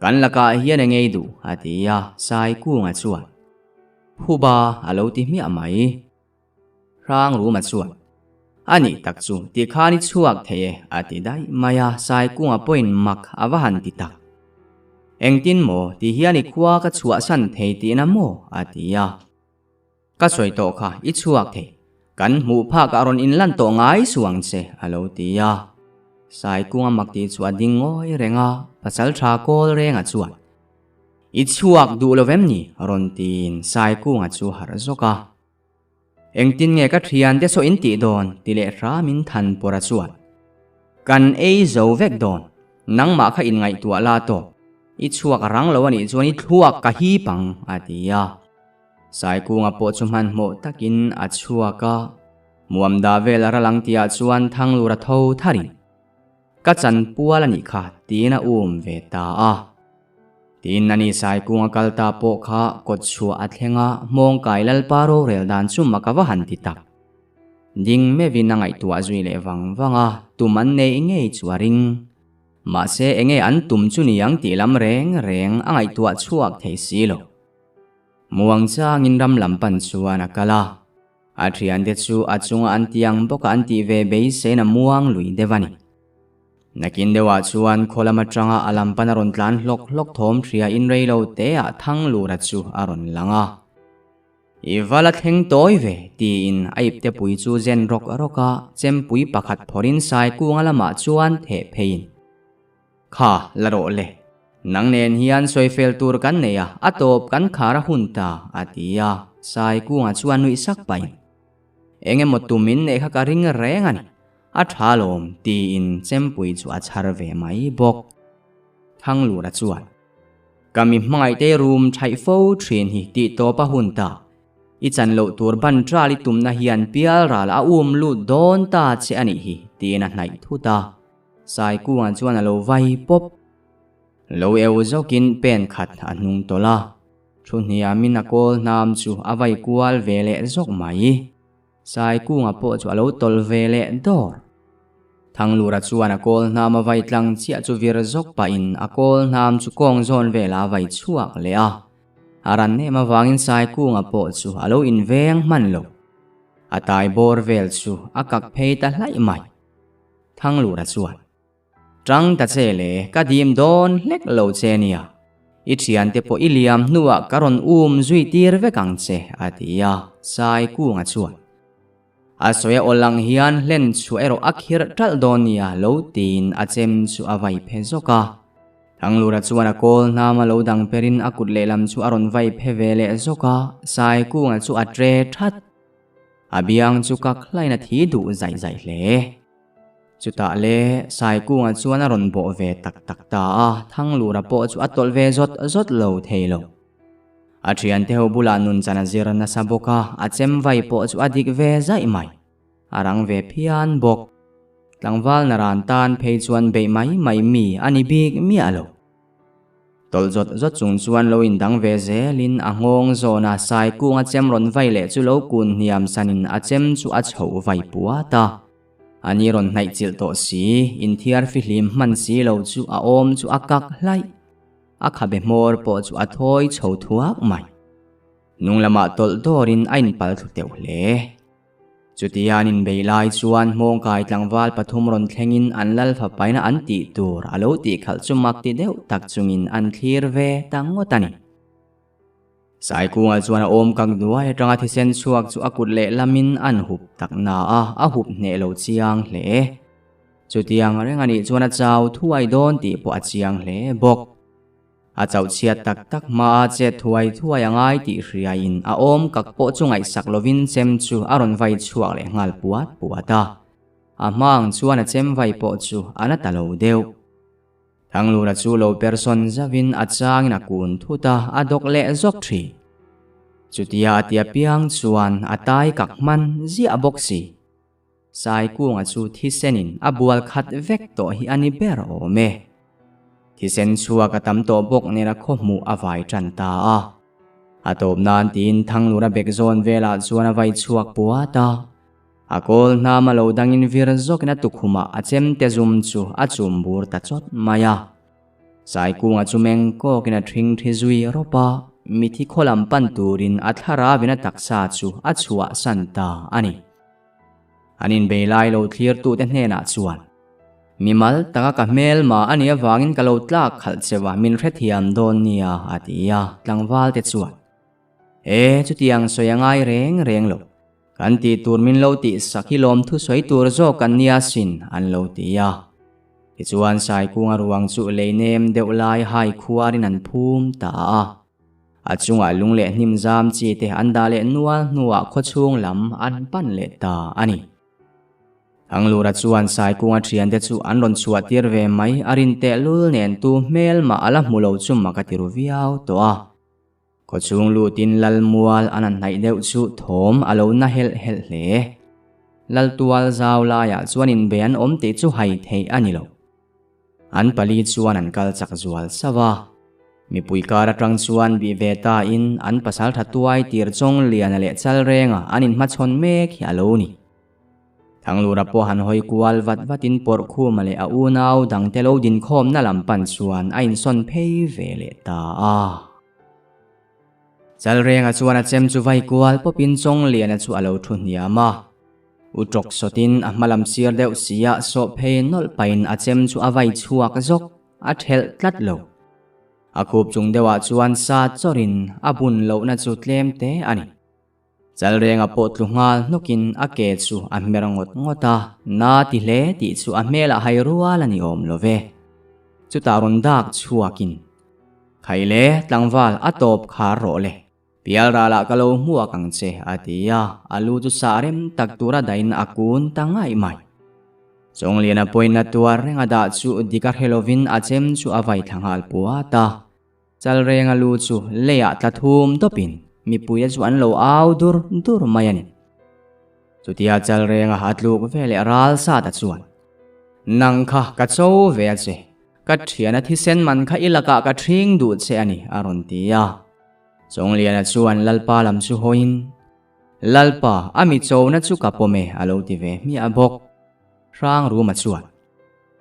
Kan lakah hian eng ei duh? a ti a, sai kunga chuan, Phuba a lo ti hmiah mai. Hrang Ruma chuan, A nih tak chu, ti khan i chhuak thei e, a ti daih mai a, Saikunga pawhin mak a va han ti tak. Engtin maw, ti hian i khua ka chhuahsan thei tihna maw? a ti a. Ka sawi tawh kha, i chhuak thei. Kan hmuh phak ah rawn inlan tawh ngai suh ang che, a lo ti a. Saikunga mak tih chu a ding ngawi reng a, pasal tha kawl renga chuan, I chhuak duh lo vem ni? rawn tiin Saikunga chu harh zawk a. Engtin nge ka thiante saw in tih dawn? ti leh hramin Thanpawra chuan, Kan ei zo vek dawn, nangmah kha inngaihtuah la tawp, i chhuak rang lo a nih chuan i thluak ka hip ang, a ti a. Saikunga pawh chu hmanhmawh takin a chhuak a, Muamda vel a ral ang tihah chuan Thanglura tho tharin, Ka chanpual a nih kha, tiin a um ve ta a. Tin, ani Saikunga kal ta pawh kha kawt chhuah a thleng a, Hmawngkai Lalpa rorel dan chu mak a va han ti tak. Ding meuhin a ngaihtuah zui leh vang vang a, tum an neih ngei chu a ring. Mahse, enge an tum chu ni ang tih lam reng reng a ngaihtuah chhuak thei si lo. Muang changin ram lam pan chuan a kal a. A thiante chu a chunga an ti ang bawka an tih ve beiseina muang lui deuh a ni. Nakin deuhah chuan khaw lam atanga a lam pan a rawn tlan hlawk hlawk thawm hria in rei lo teah Thanglura chu a rawn lang a. I va la thleng tawi ve, tiin a ipte pui chu zen rawk rawk a, chempui pakhat phawrhin Saikunga lamah chuan theh pheiin. Kha, la rawh le. Nang nen hian sawifel tur kan nei a, a tawp kan khar a hun ta, a ti a, Saikunga chuan nuih sak pahin. Eng emaw tum in neih kha ka ring reng a ni. A tha lawm tiin chempui chu a chhar ve mai bawk. Thanglura chuan, Ka mi hmangaihte rum thaih fo thin hi tih tawp a hun ta. I chan loh tur ban ral i tumna hian pial ral a um lut dawn ta che a nih hi tiin a hnaih thut a. Saikua chuan a lo vai pawp. Lo eu zawkin pen khat a hnung tawlh a. Thu hniamin a kawl hnam chu a vai kual ve leh zawk mai. Saikunga pawh chu a lo tawlh ve leh dawr. Thanglura chuan a kawl hnam a vai tlang chiah chu vir zawk pahin a kawl hnam chu kawng zawn velah a vai chhuak leh a. A ran em avangin Saikunga pawh chu a lo inveng hman lo. A tai bawr vel chu a kak phei ta hlaih mai. Thanglura chuan. Tang ta che le, ka dim dawn hlek lo che nia. I thiante pawh i liam hnuah ka rawn um zui tir vek ang che, a ti a, Saikunga chuan. A sawi a awl ang hian hlen chhuah erawh a khirh ṭalh dawn nia lo tiin a chem chu a vai phe zawk a. Thanglura chuan a kawl hnam a lo dang perin a kut lehlam chu a rawn vai phe ve leh zawk a, Saikunga chu a ṭe ṭhat. A biang chu kak hlain a thi duh zaih zaih hle. Chutah le Saikunga chuan a rawn bawh ve tak tak ta a, Thanglura pawh chu a tawlh ve zawt zawt lo thei lo. A thiante ho bulah nun chan a zir nasa bawk a, a chem vai pawh chu a dik ve zaih mai. A rang ve phian bawk. Tlangval naran tan phei chuan beih mai mai mi a ni bik miah lo. Tawlh zawt zawt chung chuan lo indang ve zelin a nghawng zawn a, Saikunga chem rawn vai leh chu lo kun hniam sanin a chem chu a chhoh vai puat a. A ni rawn hnaih chilh tawh si, inthiar fihlim hman si lo chu a awm chu a kak hlaih. A khabe hmawr pawh chu a thawi chho thuak mai. Hnung lamah tawlh dawrin a inpal thlu teuh hle. Chutian inbeih lai chuan hmawngkai tlangval pathum rawn thlengin an lal fapaina an tih tur a lo tih khalh chu mak ti deuh tak chungin an thlir ve ta ngawt a ni. Saikunga chuan a awm kak duai atanga thisen chhuak chu a kut lehlamin an hup tak na a, a hup hneh lo chiang hle. Chutiang reng a nih chuan a chau thuai dawn tih pawh a chiang hle bawk. A chauh chhiat tak tak hmaa chet thuai thuai a ngai tih hriaiin a awm kak pawh chu ngaihsak lovin chem chu a rawn vai chhuak leh nghal puat puat a. A hma ang chuan a chem vai pawh chu a la ta lo deuh. Thanglura chu lo persawn zauhin a changin a kun thut a, a dawk leh zawk thin. Chutia a ti apiang chuan a tai kak hman ziah bawk si. Saikunga chu thisenin a bual khat vek tawh hi a ni ber awm e. Thisen chhuak a tam tawh bawk nen a khawhmuh a vai tan ta a. A tawp nan tiin Thanglura bek zawn velah chuan a vai chhuak puat a. A kawl hnam a lo dangin vir zawkin a tukhumah a chemte zum chu a chum bur ta chawt mai a. Saikunga chu meng kawkin a ṭhing ṭhi zui rawp a, mithi khaw lam pan turin a thlaravin a taksa chu a chhuahsan ta a ni. An inbei lai lo thlirtute hnenah chuan, Mimal taka ka hmelma a nih avangin ka lo tlak khalh cheu a, min hrethiam dawn nia, a ti a, tlangvalte chuan, E, chutiang sawi a ngai reng reng lo. Kan tih tur min lo tih sak hi lawmthu sawi tur zawk an nia sin, an lo ti a. Tichuan Saikunga ruang chu lei nem deuh lai hai khuarin an phum ta a. A chungah lung leh hnim zam chi te an dah leh nual hnuah khawchhung lam an pan leh ta a ni. Thanglura chuan Saikunga thiante chu an rawn chhuah tir ve mai a rin tehlul nen tu hmel mah a la hmu lo chu mak a ti ru viau tawh a. Khawchhung lutin Lalmual an han hnaih deuh chu thawm a lo na helh helh hle. Laltual zau laiah chuan inbe an awm tih chu hai theih a ni lo. An pali chuan an kal chak zual sauh a. Mipui kar atang chuan bih ve tain an pasal tha tuai tir chawng liana leh chal renga an inhmachhawn mek hi a lo ni. Thanglura pawh han hawi kual vat vatin Pawrhkhuma leh a unau dangte lo dinkhawmna lam pan chuan a insawn phei ve leh ta a. Chalrenga chuan a chem chu vai kual pawpin Chawngliana chu a lo thu hniam a. U tawk sawtin a hma lam sir deuh sia sawh phei nawlh pahin a chem chu a vai chhuak zawk, a thelh tlat lo. A khup chung deuhah chuan sa chawrin a bun lohna chu tlem te a ni. Chalrenga pawh tlu nghal hnawkin a ke chu a hmer ngawt ngawt a, na ti hle tih chu a hmelah hai rual a ni awm lo ve. Chutah rawn dak chhuakin, Khaile, tlangval a tawp khar rawh le, pial ralah ka lo hmuak ang che, a ti a, a lu chu sah rem tak tura dahin a kun ta ngaih mai. Chawngliana pawhin a tuar reng a dah chu dik a hre lovin a chem chu a vai thla nghal puat a. Chalrenga lu chu leiah tla thum tawpin mipuite chu an lo au dur dur mai a ni. Chutia Chalrenga a tluk veleh ral sat a chuan, Nang kha ka cho ve a che, ka thiana thisen man kha i lakah ka ṭhing duh che a ni, a rawn ti a. Chawngliana chuan Lalpa lam chu hawiin, Lalpa, a mi chona chu ka pawm e, a lo ti ve hmiah bawk. Hrangruma chuan,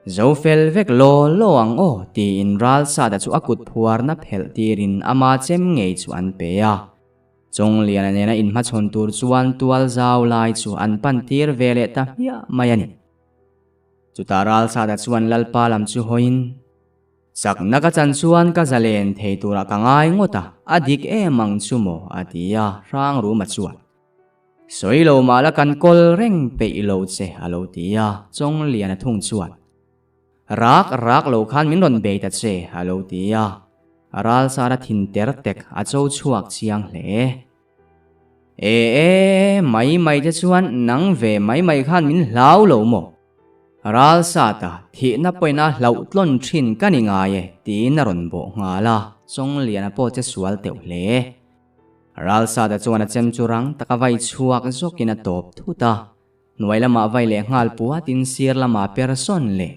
Zo fel vek law law ang aw, tiin Ralsada chu a kut phuarna phelh tirin ama chem ngei chu an pe a. Chawngliana nena inhmachhawn tur chuan tual zau lai chu an pan tir ve leh ta hmiah mai a ni. Chutah Ralsada chuan Lalpa lam chu hawiin, Chakna ka chan chuan ka zalen thei turah ka ngai ngawt a, a dik em ang chu maw? a ti a, Hrangruma chuan, Sawi lo mah la kan kawl reng peih lo che, a lo ti a, Chawngliana thung chuan, Rak rak lo khan min rawn bei ta che, a lo ti a, Ralsara thin ter tek a cho chhuak chiang hle. E e, mai mai te chuan nang ve mai mai khan min hlau lo maw? Ralsata thihna pawina hlauh tlawn thin ka ni ngai e tiin a rawn bawh nghal a, Chawngliana pawh che sual teuh hle. Ralsata chuan a chem chu rang taka vai chhuak zawkin a tawp thut a, hnuai lamah vai leh nghal puatin sir lamah per sawn leh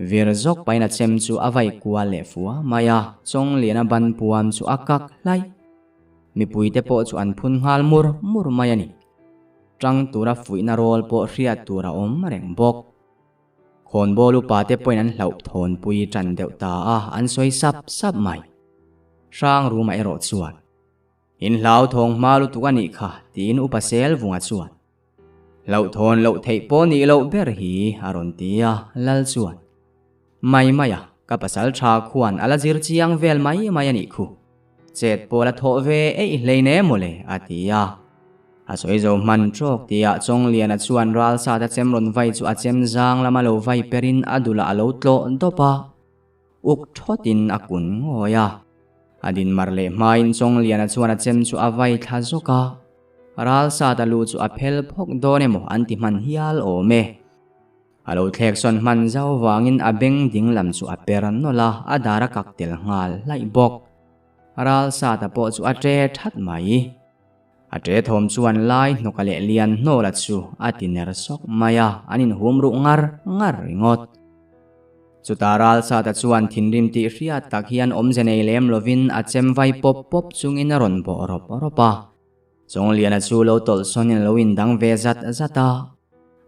vir zawk pahin a chem chu a vai kual leh fua mai a, Chawngliana ban puam chu a kak hlaih. Mipuite pawh chu an phun nghal mur mur mai a ni. Tang tura fuihna rawl pawh hriat tur a awm reng bawk. Khawnbawl upa te pawhin an hlauh thawnpui tan deuh ta a, an sawi sap sap mai. Hrangruma erawh chuan, In hlauthawng hma lutuk a nih kha, tiin upa Selvunga chuan, Hlauhthawn loh theih pawh nih loh ber hi, a rawn ti a, Lal chuan, Mai mai a, ka pasal tha khuan a la zir chiang vel mai mai a nih khu. Chet pawh la thawh ve eih hlei ne mawle, a ti a. A sawi zo hman trawk tihah Chawngliana chuan Ralsata chem rawn vai chu a chem zang lama lo vai perin a dulah a lo tlawh dawp a, uk thawtin a kun ngawi a. A din mar leh hmain Chawngliana chuan a chem chu a vai thla zawk a, Ralsata lu chu a phel phawk dawn emaw an ti hman hial awm e. A lo thlek sawn hman zau vangin a beng ding lam chu a per nawlh a, a dar a kak tel nghal hlaih bawk. Ralsata pawh chu a ṭe that mai. A ṭe thawm chuan lai hnawka leh lian hnawla chu a ti ner sawk mai a, an inhum ruh ngar ngar ringawt. Chutah Ralsata chuan thinrim tih hriat tak hian awmze nei lem lovin a chem vai pawp pawp chungin a rawn bawh rawp rawp a. Chawngliana chu lo tawlh sawn in a lo indang ve zat zat a.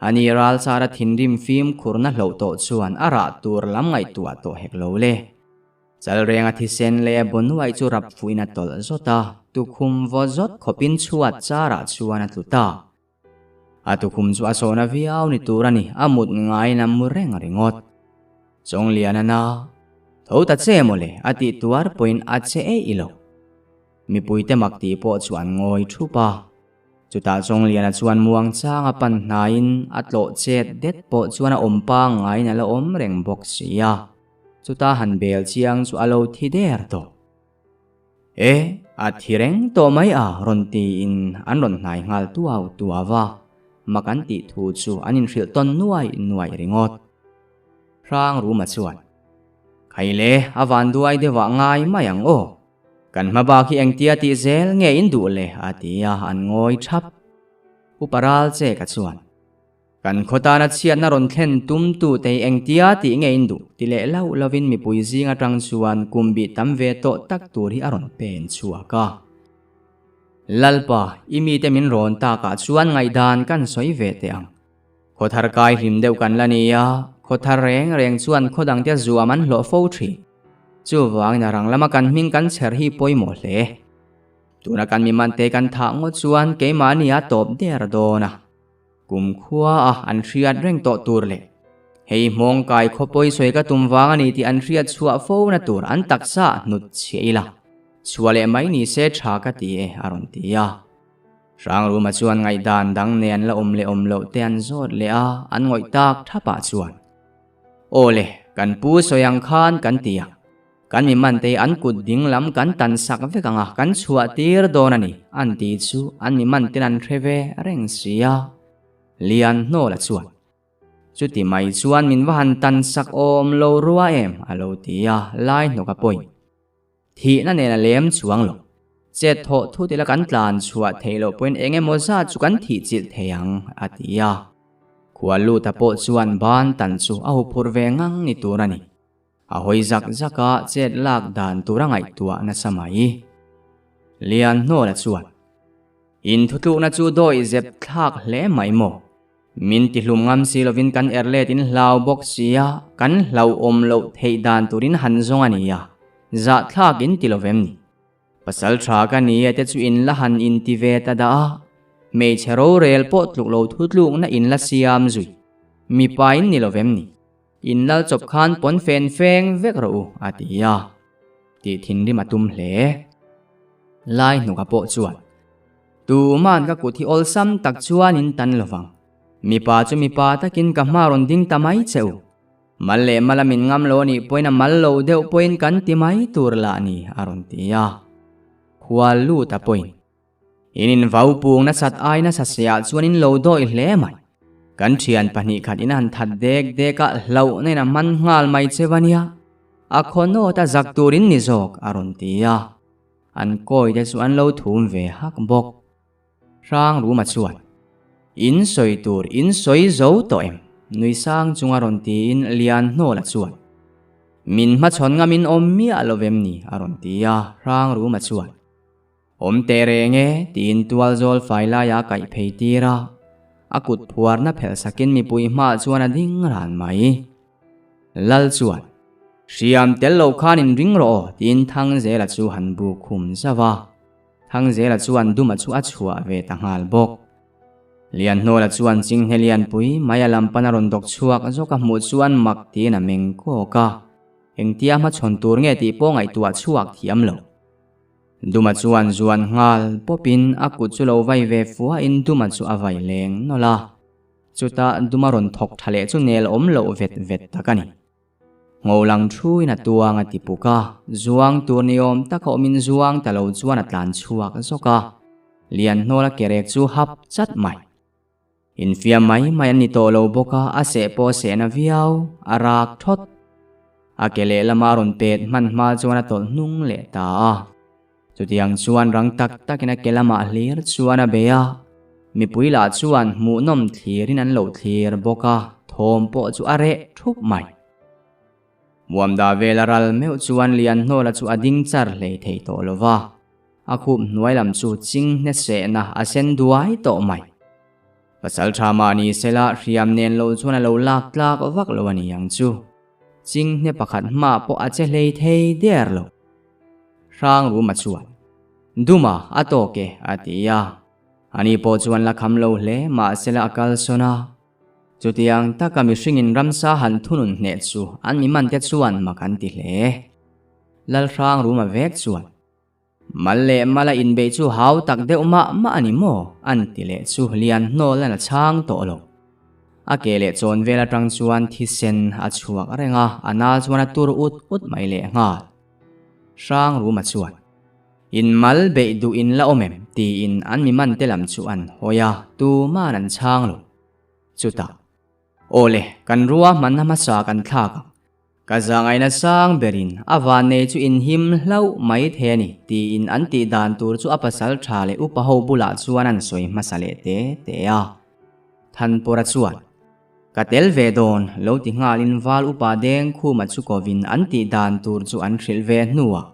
Ani Ralsara thinrim fimkhurna hloh tawh chuan a rah tur lam ngaihtuah tawh hek lo le. Chalrenga thisen leh Bonuai chu rap fuhin a tawlh zawt a, tukhum vaw zawt khawpin chhuat charah chuan a tlu ta. A tukhum chu a sawhna viau ni tur a ni, a mut ngaiin a mu reng ringawt. Chawngliana na, Tho ta che mawle, a tih tuar pawhin a che eih lo. Mipuite mak tih pawh chu an ngawi thup a. Chutah Chawngliana chuan muang chang a pan hnaiin a tlawh chet det pawh chuan a awm pangngaiin a la awm reng bawk si a. Chuta han bel chiang chu a lo thi der tawh. E, a thi reng tawh mai a rawn tiin an rawn hnai nghal tuau tuau a. Mak an tih thu chu an inhrilh tawn nuai nuai ringawt. Hrangruma chuan, Khaile, a vanduai deuhah ngai mai ang aw. Kan hma bak hi engtia tih zel nge in duh le? a ti a, an ngawi thap. Upa ral che ka chuan, Kan khaw tana chhiatna rawn thlen tum tu te hi engtia tih nge in duh? ti leh lauh lovin mipui zing atang chuan kum bih tam ve tawh tak tur hi a rawn pen chhuak a. Lalpa, i mite min rawn takah chuan ngaihdan kan sawi ve teh ang. Khaw thar kai hlim deuh kan la ni a, khaw thar reng reng chuan khaw dangte zuam an hlawh fo thin. Chuvangin a rang lama kan hming kan chher hi pawimawh hle. Tuna kan mimante kan thah ngawt chuan keimahni a tawp der dawn a. Kum khua a an hriat reng tawh tur leh hei hmawng kai khaw pawi sawi ka tum vang a ni tih an hriat chhuah fo na tur an taksa hnut chhiah ila, chhuah leh mai ni se tha ka ti e a rawn ti a. Hrangruma chuan ngaihdan dang nen la awm leh awm loh te an zawt leh a, an ngawih tak thapah chuan, Aw le, kan pu sawi ang khan kan ti a, kan mi man te hi an kut ding lam kan tan sak vek ang a, kan chhuah tir dawn a ni, an ti chu an mi man ten an hre ve reng si a. Lianhnawla chuan. Chuti mai chuan min va han tan sak awm lo rua em a lo ti a, lai hnawk a pawi. Thihna nen a lem chuang lo. Chet thawh thut ila kan tlan chhuah theih loh pawhin eng emaw zat chu kan thih chilh thei ang, a ti a. Khua luta pawh chuan ban tan chu a huphurh ve ngang ni tur a ni. A hawi zak zak a, chet lak dan tur a ngaihtuah nasa mai. Lian hnawla chuan, In thutlukna chu dawi zep thlak hle mai maw? Min ti hlum ngam si lovin kan er let in hlau bawk sia, kan hlauhawm loh theih dan turin han zawng a nia, zahthlak in ti lovem ni? Pasal tha ka ni e te chu in la han in ti ve ta dah a, hmeichhe rorel pawh tluk lo thutlukna in la siam zui. Mipa in ni lovem ni? In lal chawp khan pawn fen feng vek rawh u, a ti a. Tih thinrim a tum hle. Lai hnuka pawh chuan, Tuman ka kut hi awlsam tak chuan in tan lovang. Mipa chu mipa takin ka hma rawn ding ta mai che u. Mal leh mala min ngam lo anih pawhin a mal lo deuh pawhin kan ti mai tur lah ni, a rawn ti a. Khual lut a pawhin. In invau pung nasat ai nasa seah chuan in lo dawi hle mai. Kan thian pahnih khat in a han that dek dek a, hlauhna in a man nghal mai che va nia. A khawnawt a zak tur in ni zawk, a rawn ti a. An kawi te chu an lo thum ve hak bawk. Hrang Ruma chuan, In sawi tur in sawi zo tawh em? Nui sang chunga rawn tiin Lian Hnawla chuan, Min hmachhawn ngam in awm miah lo vem ni? a rawn ti a. Hrang Ruma chuan, Awm teh reng e, tiin tual zawl fai laia a kaih phei tir a, a kut phuarna phelh sakin mipui hmaah chuan a ding ran mai. Lal chuan, Hriam tel lo khan in ring rawh aw, tiin Thangzela chu han bu khum zauh a. Thangzela chuan Duma chu a chhuah ve ta nghal bawk. Lianhnawla chuan Chinghne Lianpui mai a lam pan a rawn dawk chhuak zawk a hmuh chuan mak tiin a meng kawk a, engtia hmachhawn tur nge tih pawh ngaihtuah chhuak thiam lo. Duma chuan zuan nghal pawpin a kut chu lo vai ve fuahin Duma chu a vai leng nawlh a. Chutah Duma rawn thawk tha leh chu nel awm loh vet vet tak a ni. Ngo lang thuin a tuang a ti puk a, zuang tur ni awm taka awmin zuang ta lo chuan a tlan chhuak zawk a. Lianhnawla kerek chu hap chat mai. Infiam mai mai an ni tawh lo bawk a, a seh pawh a seh na viau, a rak thawt. A ke lehlam a rawn pet hman hma chuan a tawlh hnung leh ta a. Chutiang chuan rang tak takin a ke lamah hlir chuan a bei a, mipui lah chuan hmuhnawm thlirin an lo thlir bawk a, thawm pawh chu a reh thup mai. Muamda vela ral meuh chuan Lianhnawla chu a ding char hlei thei tawh lo va. A khup hnuai lam chu ching hne sehna a sen duai tawh mai. Pasal tha mah ni sela hriam nen lo chuan a lo lak tlak vak lo a ni ang chu. Ching hne pakhat hma pawh a che hlei thei der lo. Hrang Ruma chuan, Duma, a tawk e, a ti a. Ani pawh chuan la kham lo hle mah sela a kalsawn a. Chutiang taka mihringin ramsa han thunun hneh chu an mi mante chuan mak an ti hle. Lalhrang Ruma vek chuan, Mal leh mala inbeih chu hau tak deuh mah mah a ni maw? an ti leh chu lian hnawlan a chhang tawh lo. A ke leh chawn vel atang chuan thisen a chhuak reng a, a na chuan a tur ut ut mai leh nghal. Hrang Ruma chuan, In mal beih duh in la awm em? tiin an mi man te lam chu an hawi a, tuman an chhang lo. Chutah, Aw le, kan rua hmanna hmasa kan thlak ang. Ka zahngaihna sang berin a vannei chu inhim hlauh mai thei a ni tiin an tih dan tur chu a pasal tha leh upa ho bulah chuan an sawi hmasa leh te te a. Thanpawra chuan, Ka tel ve dawn, lo ti nghalin val upa deng khuma chu kovin an tih dan tur chu an hrilh ve hnuah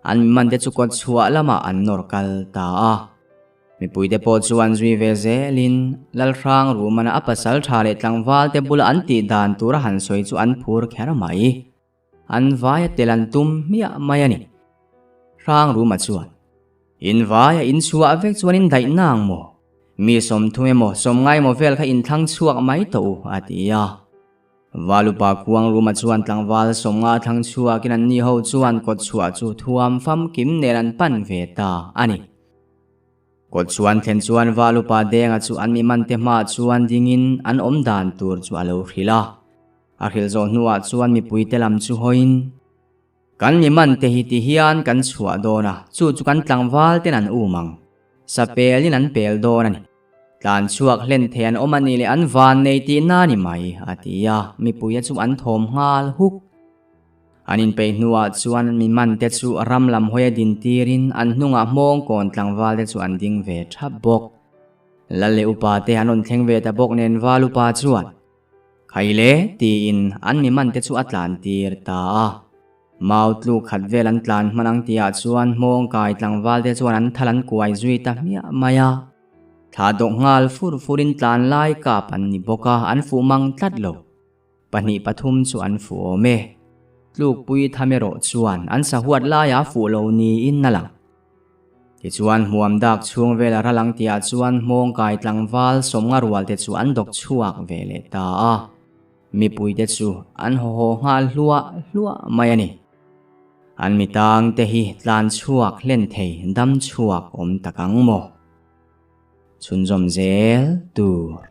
an mimante chu kawt chhuah lamah an nawr kal ta a. Mipuite pawh chuan zui ve zelin Lalhrang Rumana a pasal tha leh tlangvalte bula an tih dan tura han sawi chu an phur kher mai. An vaia tel an tum hmiah mai a ni. Hrang Ruma chuan, In vaia in chhuah vek chuan in daih nang maw? Mi sawmthum emaw sawmngai emaw vel kha in thlang chhuak mai tawh u, a ti a. Valupa Kuang Ruma chuan tlangval sawmnga thlang chhuakin anni ho chuan kawtchhuah chu thuam famkim nen an pan ve ta a ni. Kawt chuan thlen chuan Val upa Denga chu an mi mante hmaah chuan dingin an awm dan tur chu a lo hrilh a. A hrilh zawh hnuah chuan mipuite lam chu hawiin, Kan mi mante hi ti hian kan chhuah dawn a, chu chu kan tlangval ten an um ang. Sa pelin an pel dawn a ni. Tlan chhuak hlen thei an awm a nih leh an van nei tihna ni mai, a ti a, mipuia chu an thawm nghal huk. An inpeih hnuah chuan mi mante chu ram lam hawia din tirin an hnungah hmawng kawn tlangval te chu an ding ve thap bawk. Lal leh upa te an rawn thleng ve ta bawk nen val upa chuan, Khaile tiin an mi mante chu a tlan tir ta a. Mau tluk khat vel an tlan hman ang tihah chuan hmawng kai tlangval te chuan an thal an kuai zui ta hmiah mai a. Thla dawk nghal fur furin tlan lai kap an ni bawk a, an fuh mang tlat lo. Pahnih pathum chu an fuh awm e. Tlukpui tham erawh chuan an sahuat laia fuh lo niin a lang. Tichuan hmuam dak chhung vela ral ang tihah chuan hmawng kai tlangval sawmnga rual te chu an dawk chhuak ve leh ta a. Mipuite chu an haw haw nghal hluah hluah mai a ni. An mitang te hi tlan chhuak hlen thei dam chhuak awm tak ang maw? Chhunzawm zel tur.